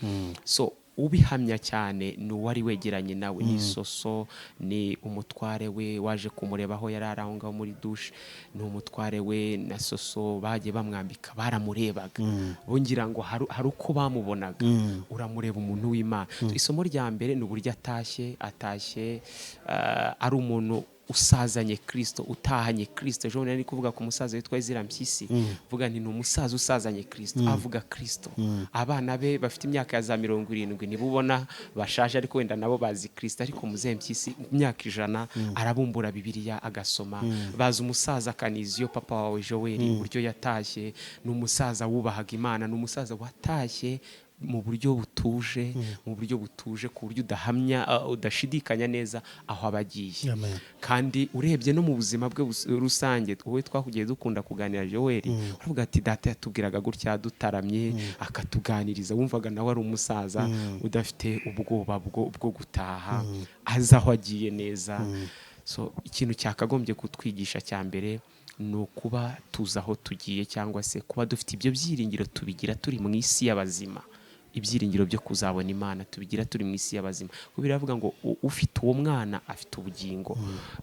So ubihamya cyane ni uwari wegeranye nawe, ni Soso, ni umutware we waje kumureba aho yari ari aho ngaho muri douche, ni umutware we na Soso bagiye bamwambika, baramurebaga, bongira ngo hari uko bamubonaga. Uramureba umuntu w'Imana. So, isomo rya mbere ni uburyo atashye, atashye ari umuntu. Usazanye Kirisito, utahanye Kirisito. Ejo bundi nari kuvuga ku musaza witwa Ezira Mpyisi, vuga nti ni umusaza usazanye Kirisito, avuga Kirisito. Abana be bafite imyaka ya za 70 nibo ubona bashaje, ariko wenda nabo bazi Kirisito. Ariko muzehe Mpyisi, imyaka 100, arabumbura Bibiliya agasoma. Bazi umusaza Kaniziyo, papa wawe Joel, uburyo yatashye. Ni umusaza wubahaga Imana, ni umusaza watashye mu buryo butuje, mu buryo butuje, ku buryo udahamya, udashidikanya neza aho aba agiye. Amen. Kandi urebye no mu buzima bwe rusange, wowe twakugiye dukunda kuganira, Joel, uravuga ati data yatubwiraga gutya dutaramye, akatuganiriza, wumvaga nawe ari umusaza udafite ubwoba bwo gutaha, azi aho agiye neza. So ikintu cyakagombye kutwigisha cya mbere ni ukuba tuzi aho tugiye, cyangwa se kuba dufite ibyo byiringiro. Tubigira turi mu isi y'abazima. Ibyiringiro byo kuzabona Imana tubigira turi mu isi y'abazima, kuko biravuga ngo ufite uwo mwana afite ubugingo.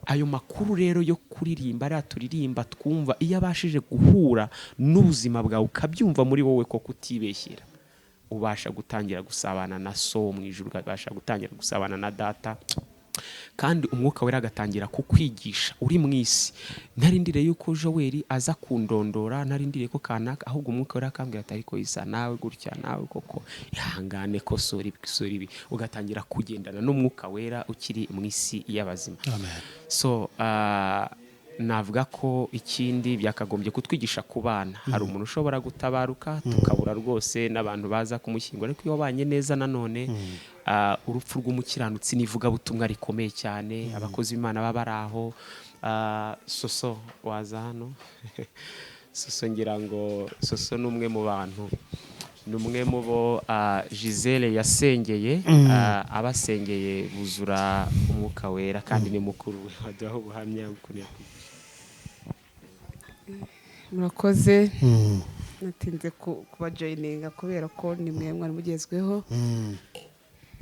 Ayo makuru rero yo kuririmba, ariya turirimba twumva, iyo abashije guhura n'ubuzima bwawe, ukabyumva muri wowe koko utibeshyera, ubasha gutangira gusabana na So wo mu ijuru, ukabasha gutangira gusabana na Data, kandi Umwuka Wera agatangira kukwigisha uri mu isi. Ntarindire yuko Joel aza kundondora, ntarindire ko kanaka, ahubwo Umwuka Wera akambwira ati ariko isa nawe gutya, nawe koko ihangane, kosora ibi, kosora ibi, ugatangira kugendana n'Umwuka Wera ukiri mu isi y'abazima. Amen. So navuga ko ikindi byakagombye kutwigisha ku bana, hari umuntu ushobora gutabaruka tukabura rwose n'abantu baza kumushyingura, ariko iyo wabanye neza nanone, urupfu rw'umukiranutsi n'ivugabutumwa rikomeye cyane, abakozi b'Imana baba bari aho. Soso waza hano. Soso, ngira ngo Soso ni umwe mu bantu, ni umwe mu bo Gisele yasengeye, abasengeye buzura Umwuka Wera, kandi ni mukuru we. Waduha ubuhamya ukuntu yakwigisha? Murakoze. Natinze kubajoyininga kubera ko ni mwe mwari mugezweho.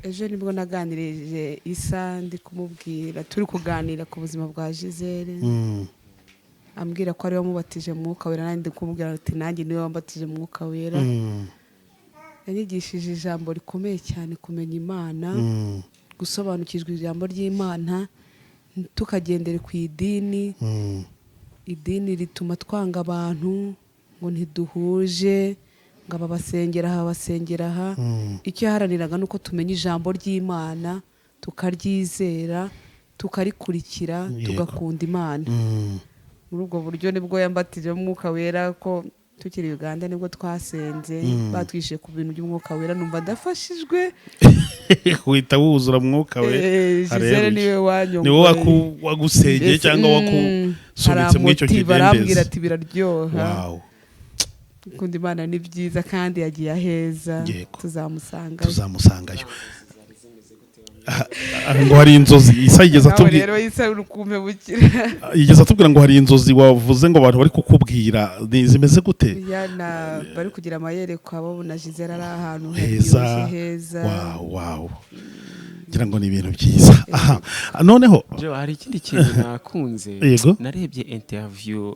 Ejo nibwo naganirije Isa, ndi kumubwira, turi kuganira ku buzima bwa Gisele, ambwira ko ariwe wamubatije mu Mwuka Wera, nanjye ndi kumubwira ati nanjye niwe wambatije mu Mwuka Wera. Yanyigishije ijambo rikomeye cyane, kumenya Imana, gusobanukirwa ijambo ry'Imana, tukagendere ku idini. Idini rituma twanga abantu ngo ntiduhuje, ngo aba basengera aha, basengera aha. Icyo yaharaniraga ni uko tumenya ijambo ry'Imana, tukaryizera, tukarikurikira, tugakunda Imana. Muri ubwo buryo nibwo yambatije Umwuka Wera, ko tukiri Uganda nibwo twasenze, batwishyuye ku bintu by'Umwuka Wera, numva ndafashijwe. Uhita wuzura Mwuka We. Gisele niwe wanyongoye. Niwe wagusengeye cyangwa wakusunitse muri icyo Aramotiva, arambwira kidendezi. ati biraryoha. Gukunda Imana ni byiza, kandi yagiye aheza. Tuzamusanga. Tuzamusangayo. Ah, ngo hari inzozi Isa yigeze Nawe atubwira. rero Isa uri kumpemukira. Yigeze atubwira ngo hari inzozi wavuze ngo abantu bari kukubwira, ni zimeze gute? Ya, na bari kugira amayerekwa, babona Gisele ari ahantu heza. haryoshye, heza. Wow, ngira ngo ni ibintu byiza. Aha noneho Jo, hari ikindi kintu nakunze. Narebye interview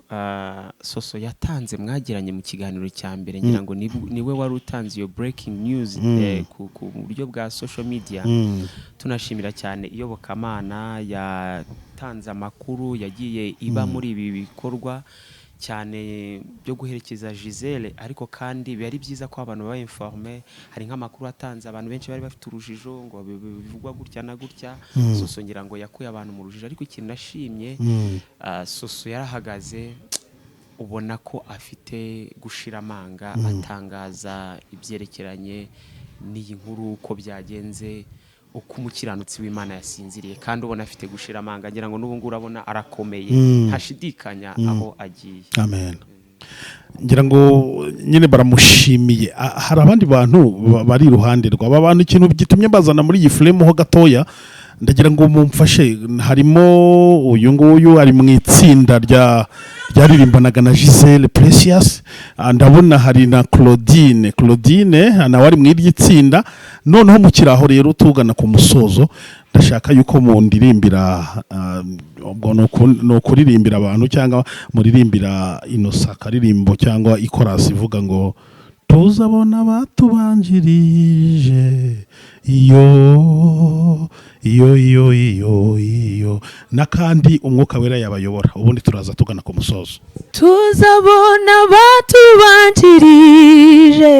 Soso yatanze, mwagiranye mu kiganiro cya mbere, ngira ngo niwe wari utanze iyo breaking news ku buryo bwa social media. Tunashimira cyane iyobokamana yatanze amakuru, yagiye iba muri ibi bikorwa cyane byo guherekeza Gisele. Ariko kandi biba ari byiza ko abantu baba informé. Hari nk'amakuru atanze, abantu benshi bari bafite urujijo ngo bivugwa gutya na gutya. Soso ngira ngo yakuye abantu mu rujijo. Ariko ikintu nashimye, Soso yarahagaze, ubona ko afite gushira amanga, atangaza ibyerekeranye n'iyi nkuru, uko byagenze, uko umukiranutsi w'Imana yasinziriye, kandi ubona afite gushira amanga. Ngira ngo n'ubu ngubu urabona arakomeye, ntashidikanya aho agiye. Amen. Ngira ngo nyine baramushimiye. Hari abandi bantu bari iruhande rw'aba bantu. Ikintu gitumye bazana muri iyi frame ho gatoya, ndagira ngo mumfashe. Harimo uyu nguyu ari mu itsinda rya ryaririmbanaga na Gisele Precious. Ndabona hari na Claudine. Claudine nawe ari mu iryo tsinda. Noneho mu kiraho rero, tugana ku musozo, ndashaka yuko mundirimbira, ubwo ni ukuririmbira abantu cyangwa muririmbira Inosa akaririmbo cyangwa ikorasi ivuga ngo tuzabona abatubanjirije. Iyo iyo iyo iyo iyo n'akandi Umwuka Wera yabayobora, ubundi turaza tugana ku musozo. Tuzabona batubanjirije,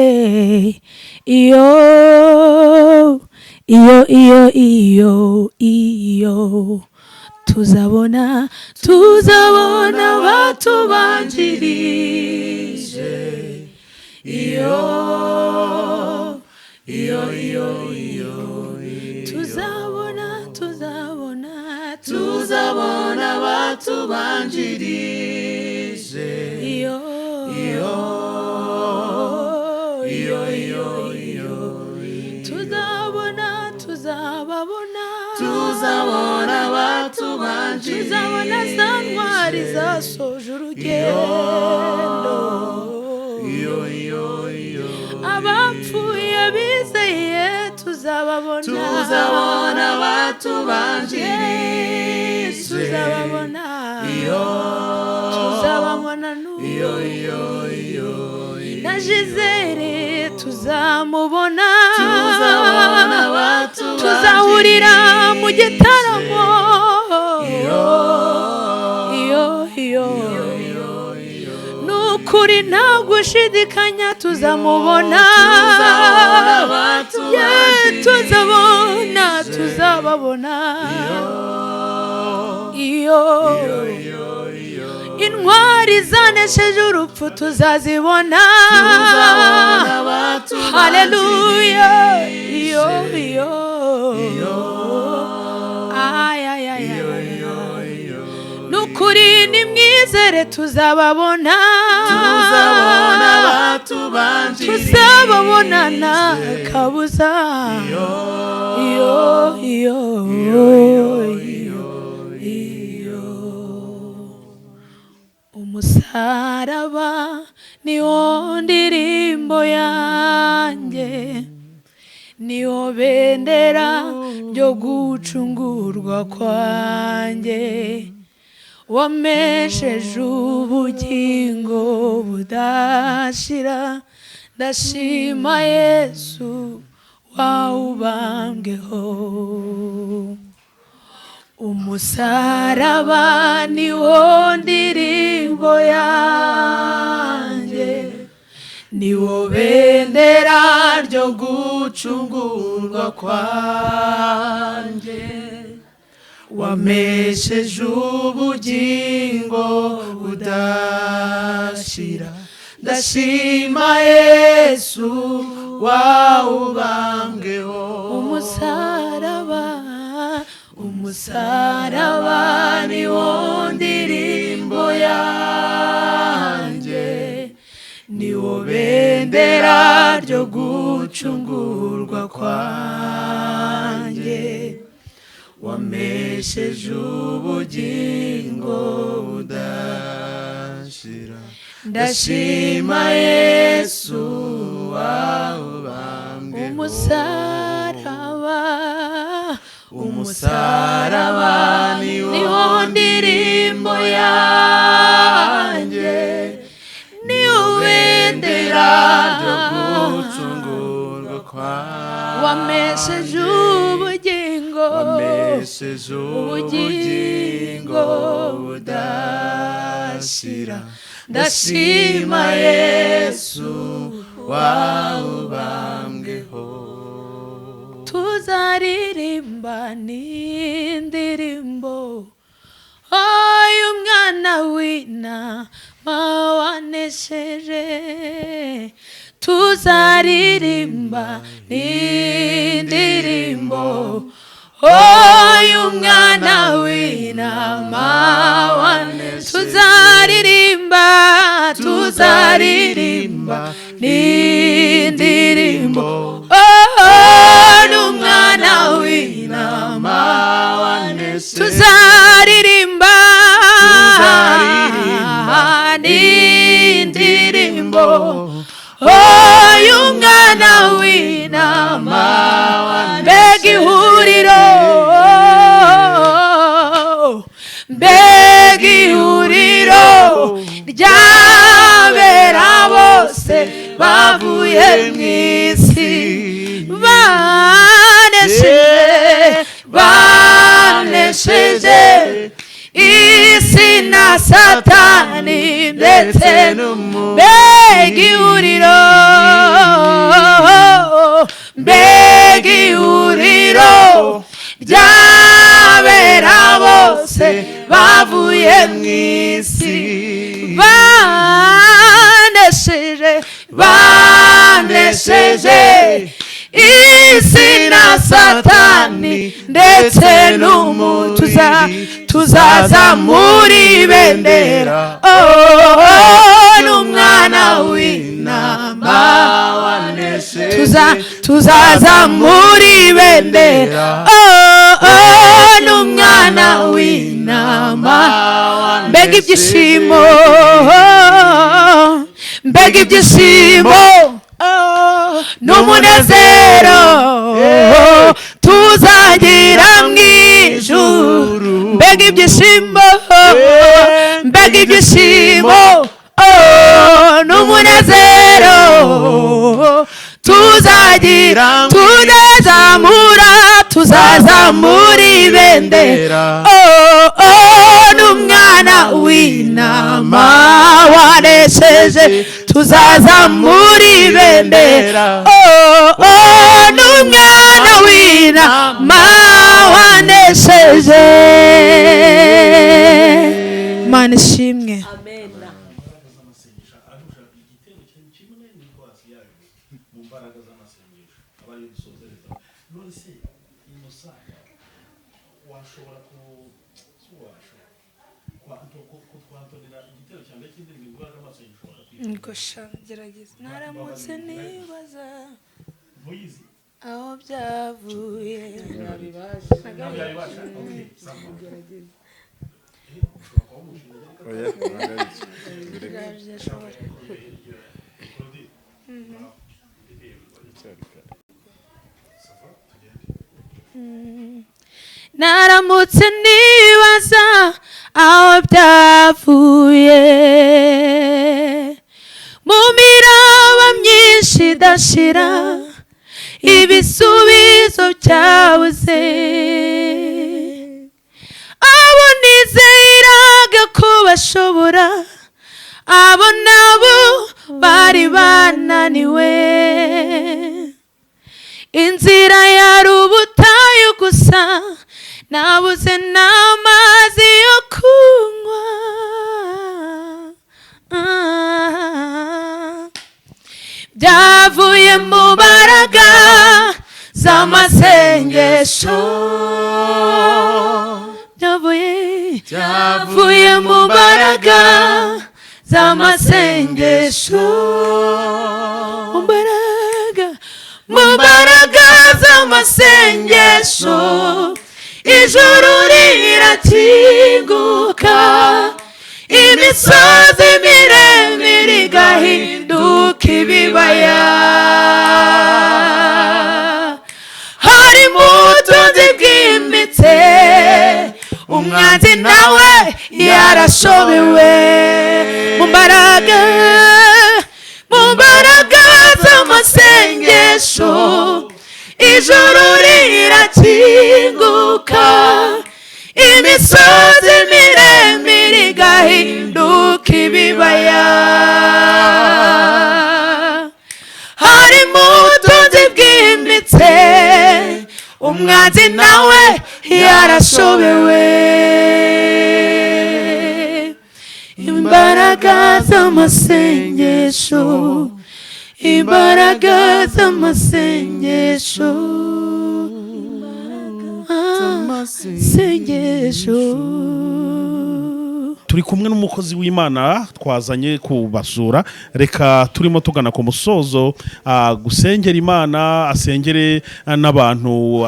iyo iyo iyo iyo iyo tuzabona, tuzabona batubanjirije, iyo iyo iyo iyo tuzabona, tuzabona, Tuzabona batubanjirije, iyo iyo iyo iyo iyo tuzabona, tuzababona. Tuzabona batubanjirije. Tuzabona za ntwari zasoje urugendo. Iyo iyo iyo Abapfuye bizeye tuzababona. Tuzabona batubanjirije. Tuzababona. Iyo Tuzababona. Iyo iyo iyo Na Gisele tuzamubona. Tuzabona batubanjirije. Tuzahurira mu gitaramo. Iyo Iyo iyo nukuri nta gushidikanya, tuzamubona. Tuzabona Yeah, batubanjirije. Tuzabona, tuzababona. Iyo intwari zanesheje urupfu tuzazibona. Tuzabona batubanjirije. Haleluya, iyo iyo ay ay ay ay. Nukuri nimwizere, tuzababona. Tuzabona batubanjirije. Tuzababona nta kabuza. Iyo iyo iyo iyo umusaraba niwo ndirimbo yanjye, niwo bendera ryo gucungurwa kwanjye, wamesheje ubugingo budashira. Ndashima Yesu wawubambweho. Umusaraba niwo ndirimbo yanjye, niwo bendera ryo gucungurwa kwanjye, wamesheje ubugingo budashira. Ndashima Yesu wawubambweho. Umusaraba, umusaraba niwo ndirimbo yanjye, niwo bendera ryo gucungurwa kwanjye, wamesheje ubugingo budashira. Ndashima Yesu Wawubambweho. Umusaraba, Umusaraba niwo ndirimbo yanjye, niwo bendera ryo gucungurwa kwanjye, wamesheje ubugingo, wamesheje ubugingo ubugingo budashira. Ndashima Yesu wawubambweho. Tuzaririmba n'indirimbo y'umwana w'intama wanesheje, tuzaririmba n'indirimbo y'umwana w'intama wanesheje, tuzaririmba, tuzaririmba n'indirimbo n'umwana w'intama wanesheje. Tuzaririmba Tuzaririmba n'indirimbo y'umwana w'intama. Mbega ihuriro, mbega ihuriro ry'abera bose bavuye mu isi. Banesheje isi na Satani ndetse mbega ihuriro, mbega ihuriro ry'abera bose bavuye mu isi. Banesheje, banesheje isi na Satani ndetse n'umutuza. Tuzaza muri bendera, oh, n'umwana w'intama. Tuzaza muri bendera, oh, oh, n'umwana w'intama. Mbega ibyishimo, mbega ibyishimo n'umunezero tuzagira mu ijuru! Mbega ibyishimo, mbega ibyishimo, oh, n'umunezero tuzagira! Tuzazamura, tuzazamura ibendera, oh, oh, n'umwana w'intama wanesheje. Tuzazamura ibendera, oh, oh, n'umwana w'intama wanesheje. Mana ishimwe. Mu mbaraga z'amasengesho aba ariyo dusozereza. None se Inosa, washobora ku si washobora kutwantonera igitero cya mbere cy'indirimbo imbaraga z'amasengesho bakatwiga? Ngo sha, gerageza. Naramutse nibaza Ntuyizi? aho byavuye. Ntabwo yabibasha. Okay, sawa. Oya, ntabwo ari byo. Byashobora. Biracyari kare. Naramutse nibaza aho byavuye mu miraba myinshi idashira, ibisubizo byabuze. Abo nizeraga ko bashobora, abo nabo bari bananiwe. Inzira yari ubutayu gusa, nabuze n'amazi yo kunywa. Ah. Byavuye mu mbaraga z'amasengesho, byavuye, byavuye mu mbaraga z'amasengesho, mu mbaraga, mu mbaraga z'amasengesho. Ijuru rirakinguka, imisozi miremire igahinduka ibibaya. Harimo ubutunzi bwimbitse, umwanzi nawe yarashobewe. Mu mbaraga, mu mbaraga z'amasengesho, ijuru rirakinguka, imisozi miremire igahinduka ibibaya. Harimo ubutunzi bwimbitse, umwanzi nawe yarashobewe. Imbaraga z'amasengesho, imbaraga z'amasengesho, sengesho. Turi kumwe n'umukozi w'Imana twazanye kubasura. Reka turimo tugana ku musozo, gusengera Imana, asengere n'abantu,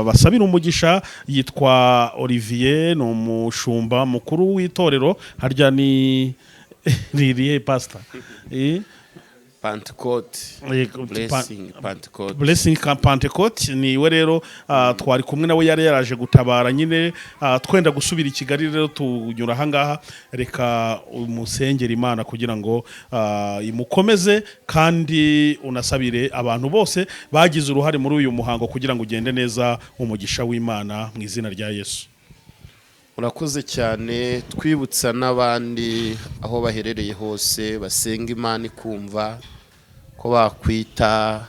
basabira umugisha. Yitwa Olivier, ni umushumba mukuru w'itorero. Harya ni ririhe, pastor? Pentecote. Blessing Pentecote. Blessing Pentecote. Niwe rero twari kumwe nawe, yari yaraje gutabara nyine, twenda gusubira i Kigali. Rero tunyura ahangaha. Reka umusengera Imana kugira ngo imukomeze, kandi unasabire abantu bose bagize uruhare muri uyu muhango kugira ngo ugende neza umugisha w'Imana mu izina rya Yesu. Urakoze cyane. Twibutsa n'abandi aho baherereye hose basenga Imana ikumva ko bakwita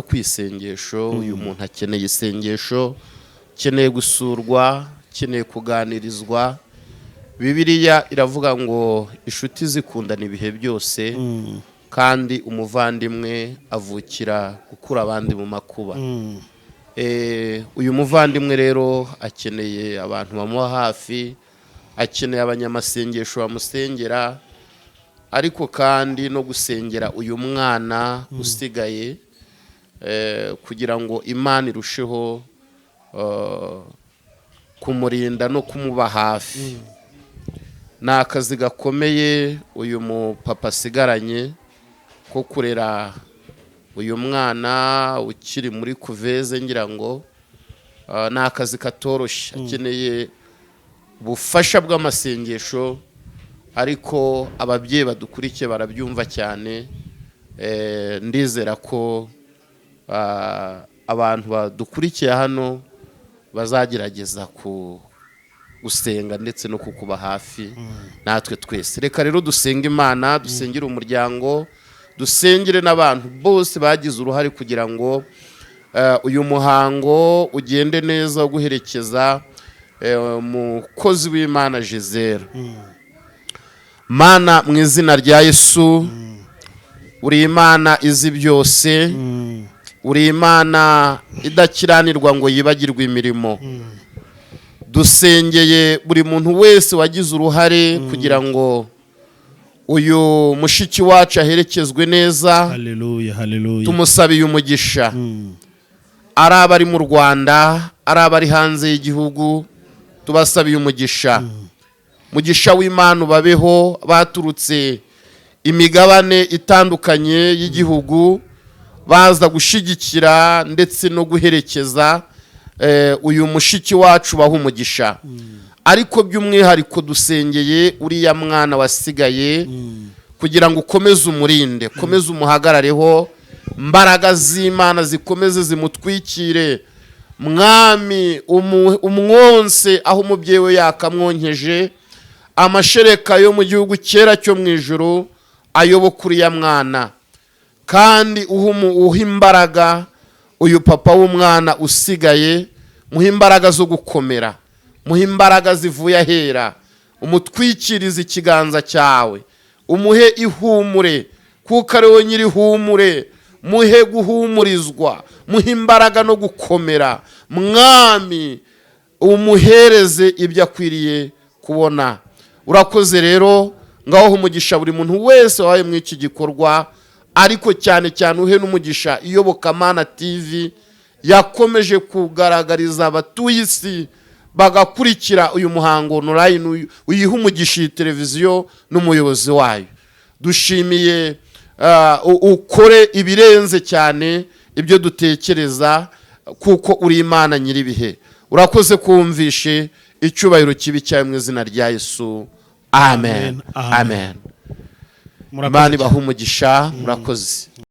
ku isengesho. Uyu muntu akeneye isengesho, akeneye gusurwa, akeneye kuganirizwa. Bibiliya iravuga ngo inshuti zikundana ibihe byose, kandi umuvandimwe avukira gukura abandi mu makuba. Uyu muvandimwe rero akeneye abantu bamuha hafi, akeneye abanyamasengesho bamusengera, ariko kandi no gusengera uyu mwana usigaye, kugira ngo Imana irusheho kumurinda no kumuba hafi. Ni akazi gakomeye uyu mupapa asigaranye ko kurera uyu mwana ukiri muri couveuse. Ngira ngo ni akazi katoroshye, akeneye ubufasha bw'amasengesho. Ariko ababyeyi badukurikiye barabyumva cyane. Ndizera ko abantu badukurikiye hano bazagerageza ku gusenga ndetse no kukuba hafi natwe twese. Reka rero dusenge Imana, dusengere umuryango, dusengere n'abantu bose bagize uruhare kugira ngo uyu muhango ugende neza wo guherekeza umukozi w'Imana Gisele. Mana, mu izina rya Yesu, uri Imana izi byose, uri Imana idakiranirwa ngo yibagirwe imirimo. Dusengeye buri muntu wese wagize uruhare kugira ngo uyu mushiki wacu aherekezwe neza. Haleluya, haleluya. Tumusabiye umugisha, ari abari mu Rwanda, ari abari hanze y'igihugu, tubasabiye umugisha. Mugisha w'Imana ubabeho, baturutse imigabane itandukanye y'igihugu baza gushyigikira ndetse no guherekeza uyu mushiki wacu, baha umugisha. Ariko by'umwihariko dusengeye uriya mwana wasigaye kugira ngo ukomeze umurinde, ukomeze umuhagarareho, imbaraga z'Imana zikomeze zimutwikire. Mwami, umwonse aho umubyeyi we yakamwonkeje, amashereka yo mu gihugu cyera cyo mu ijuru ayoboka uriya mwana, kandi uha imbaraga uyu papa w'umwana usigaye, muhe imbaraga zo gukomera, muhe imbaraga zivuye ahera, umutwikirize ikiganza cyawe, umuhe ihumure kuko ari wowe nyiri ihumure. Muhe guhumurizwa, muhe imbaraga no gukomera. Mwami, umuhereze ibyo akwiriye kubona. Urakoze rero. Ngaho umugisha buri muntu wese wabaye muri iki gikorwa, ariko cyane cyane uhe n'umugisha Iyobokamana TV yakomeje kugaragariza abatuye isi bagakurikira uyu muhango online. Uyihe umugisha iyi televiziyo n'umuyobozi wayo. Dushimiye, ukore ibirenze cyane ibyo dutekereza, kuko uri Imana nyir'ibihe. Urakoze kumvishe. Icyubahiro kibi cyawe mu izina rya Yesu, amen. Amen. Amen. Murakoze Imana cyane. ibahe umugisha, murakoze.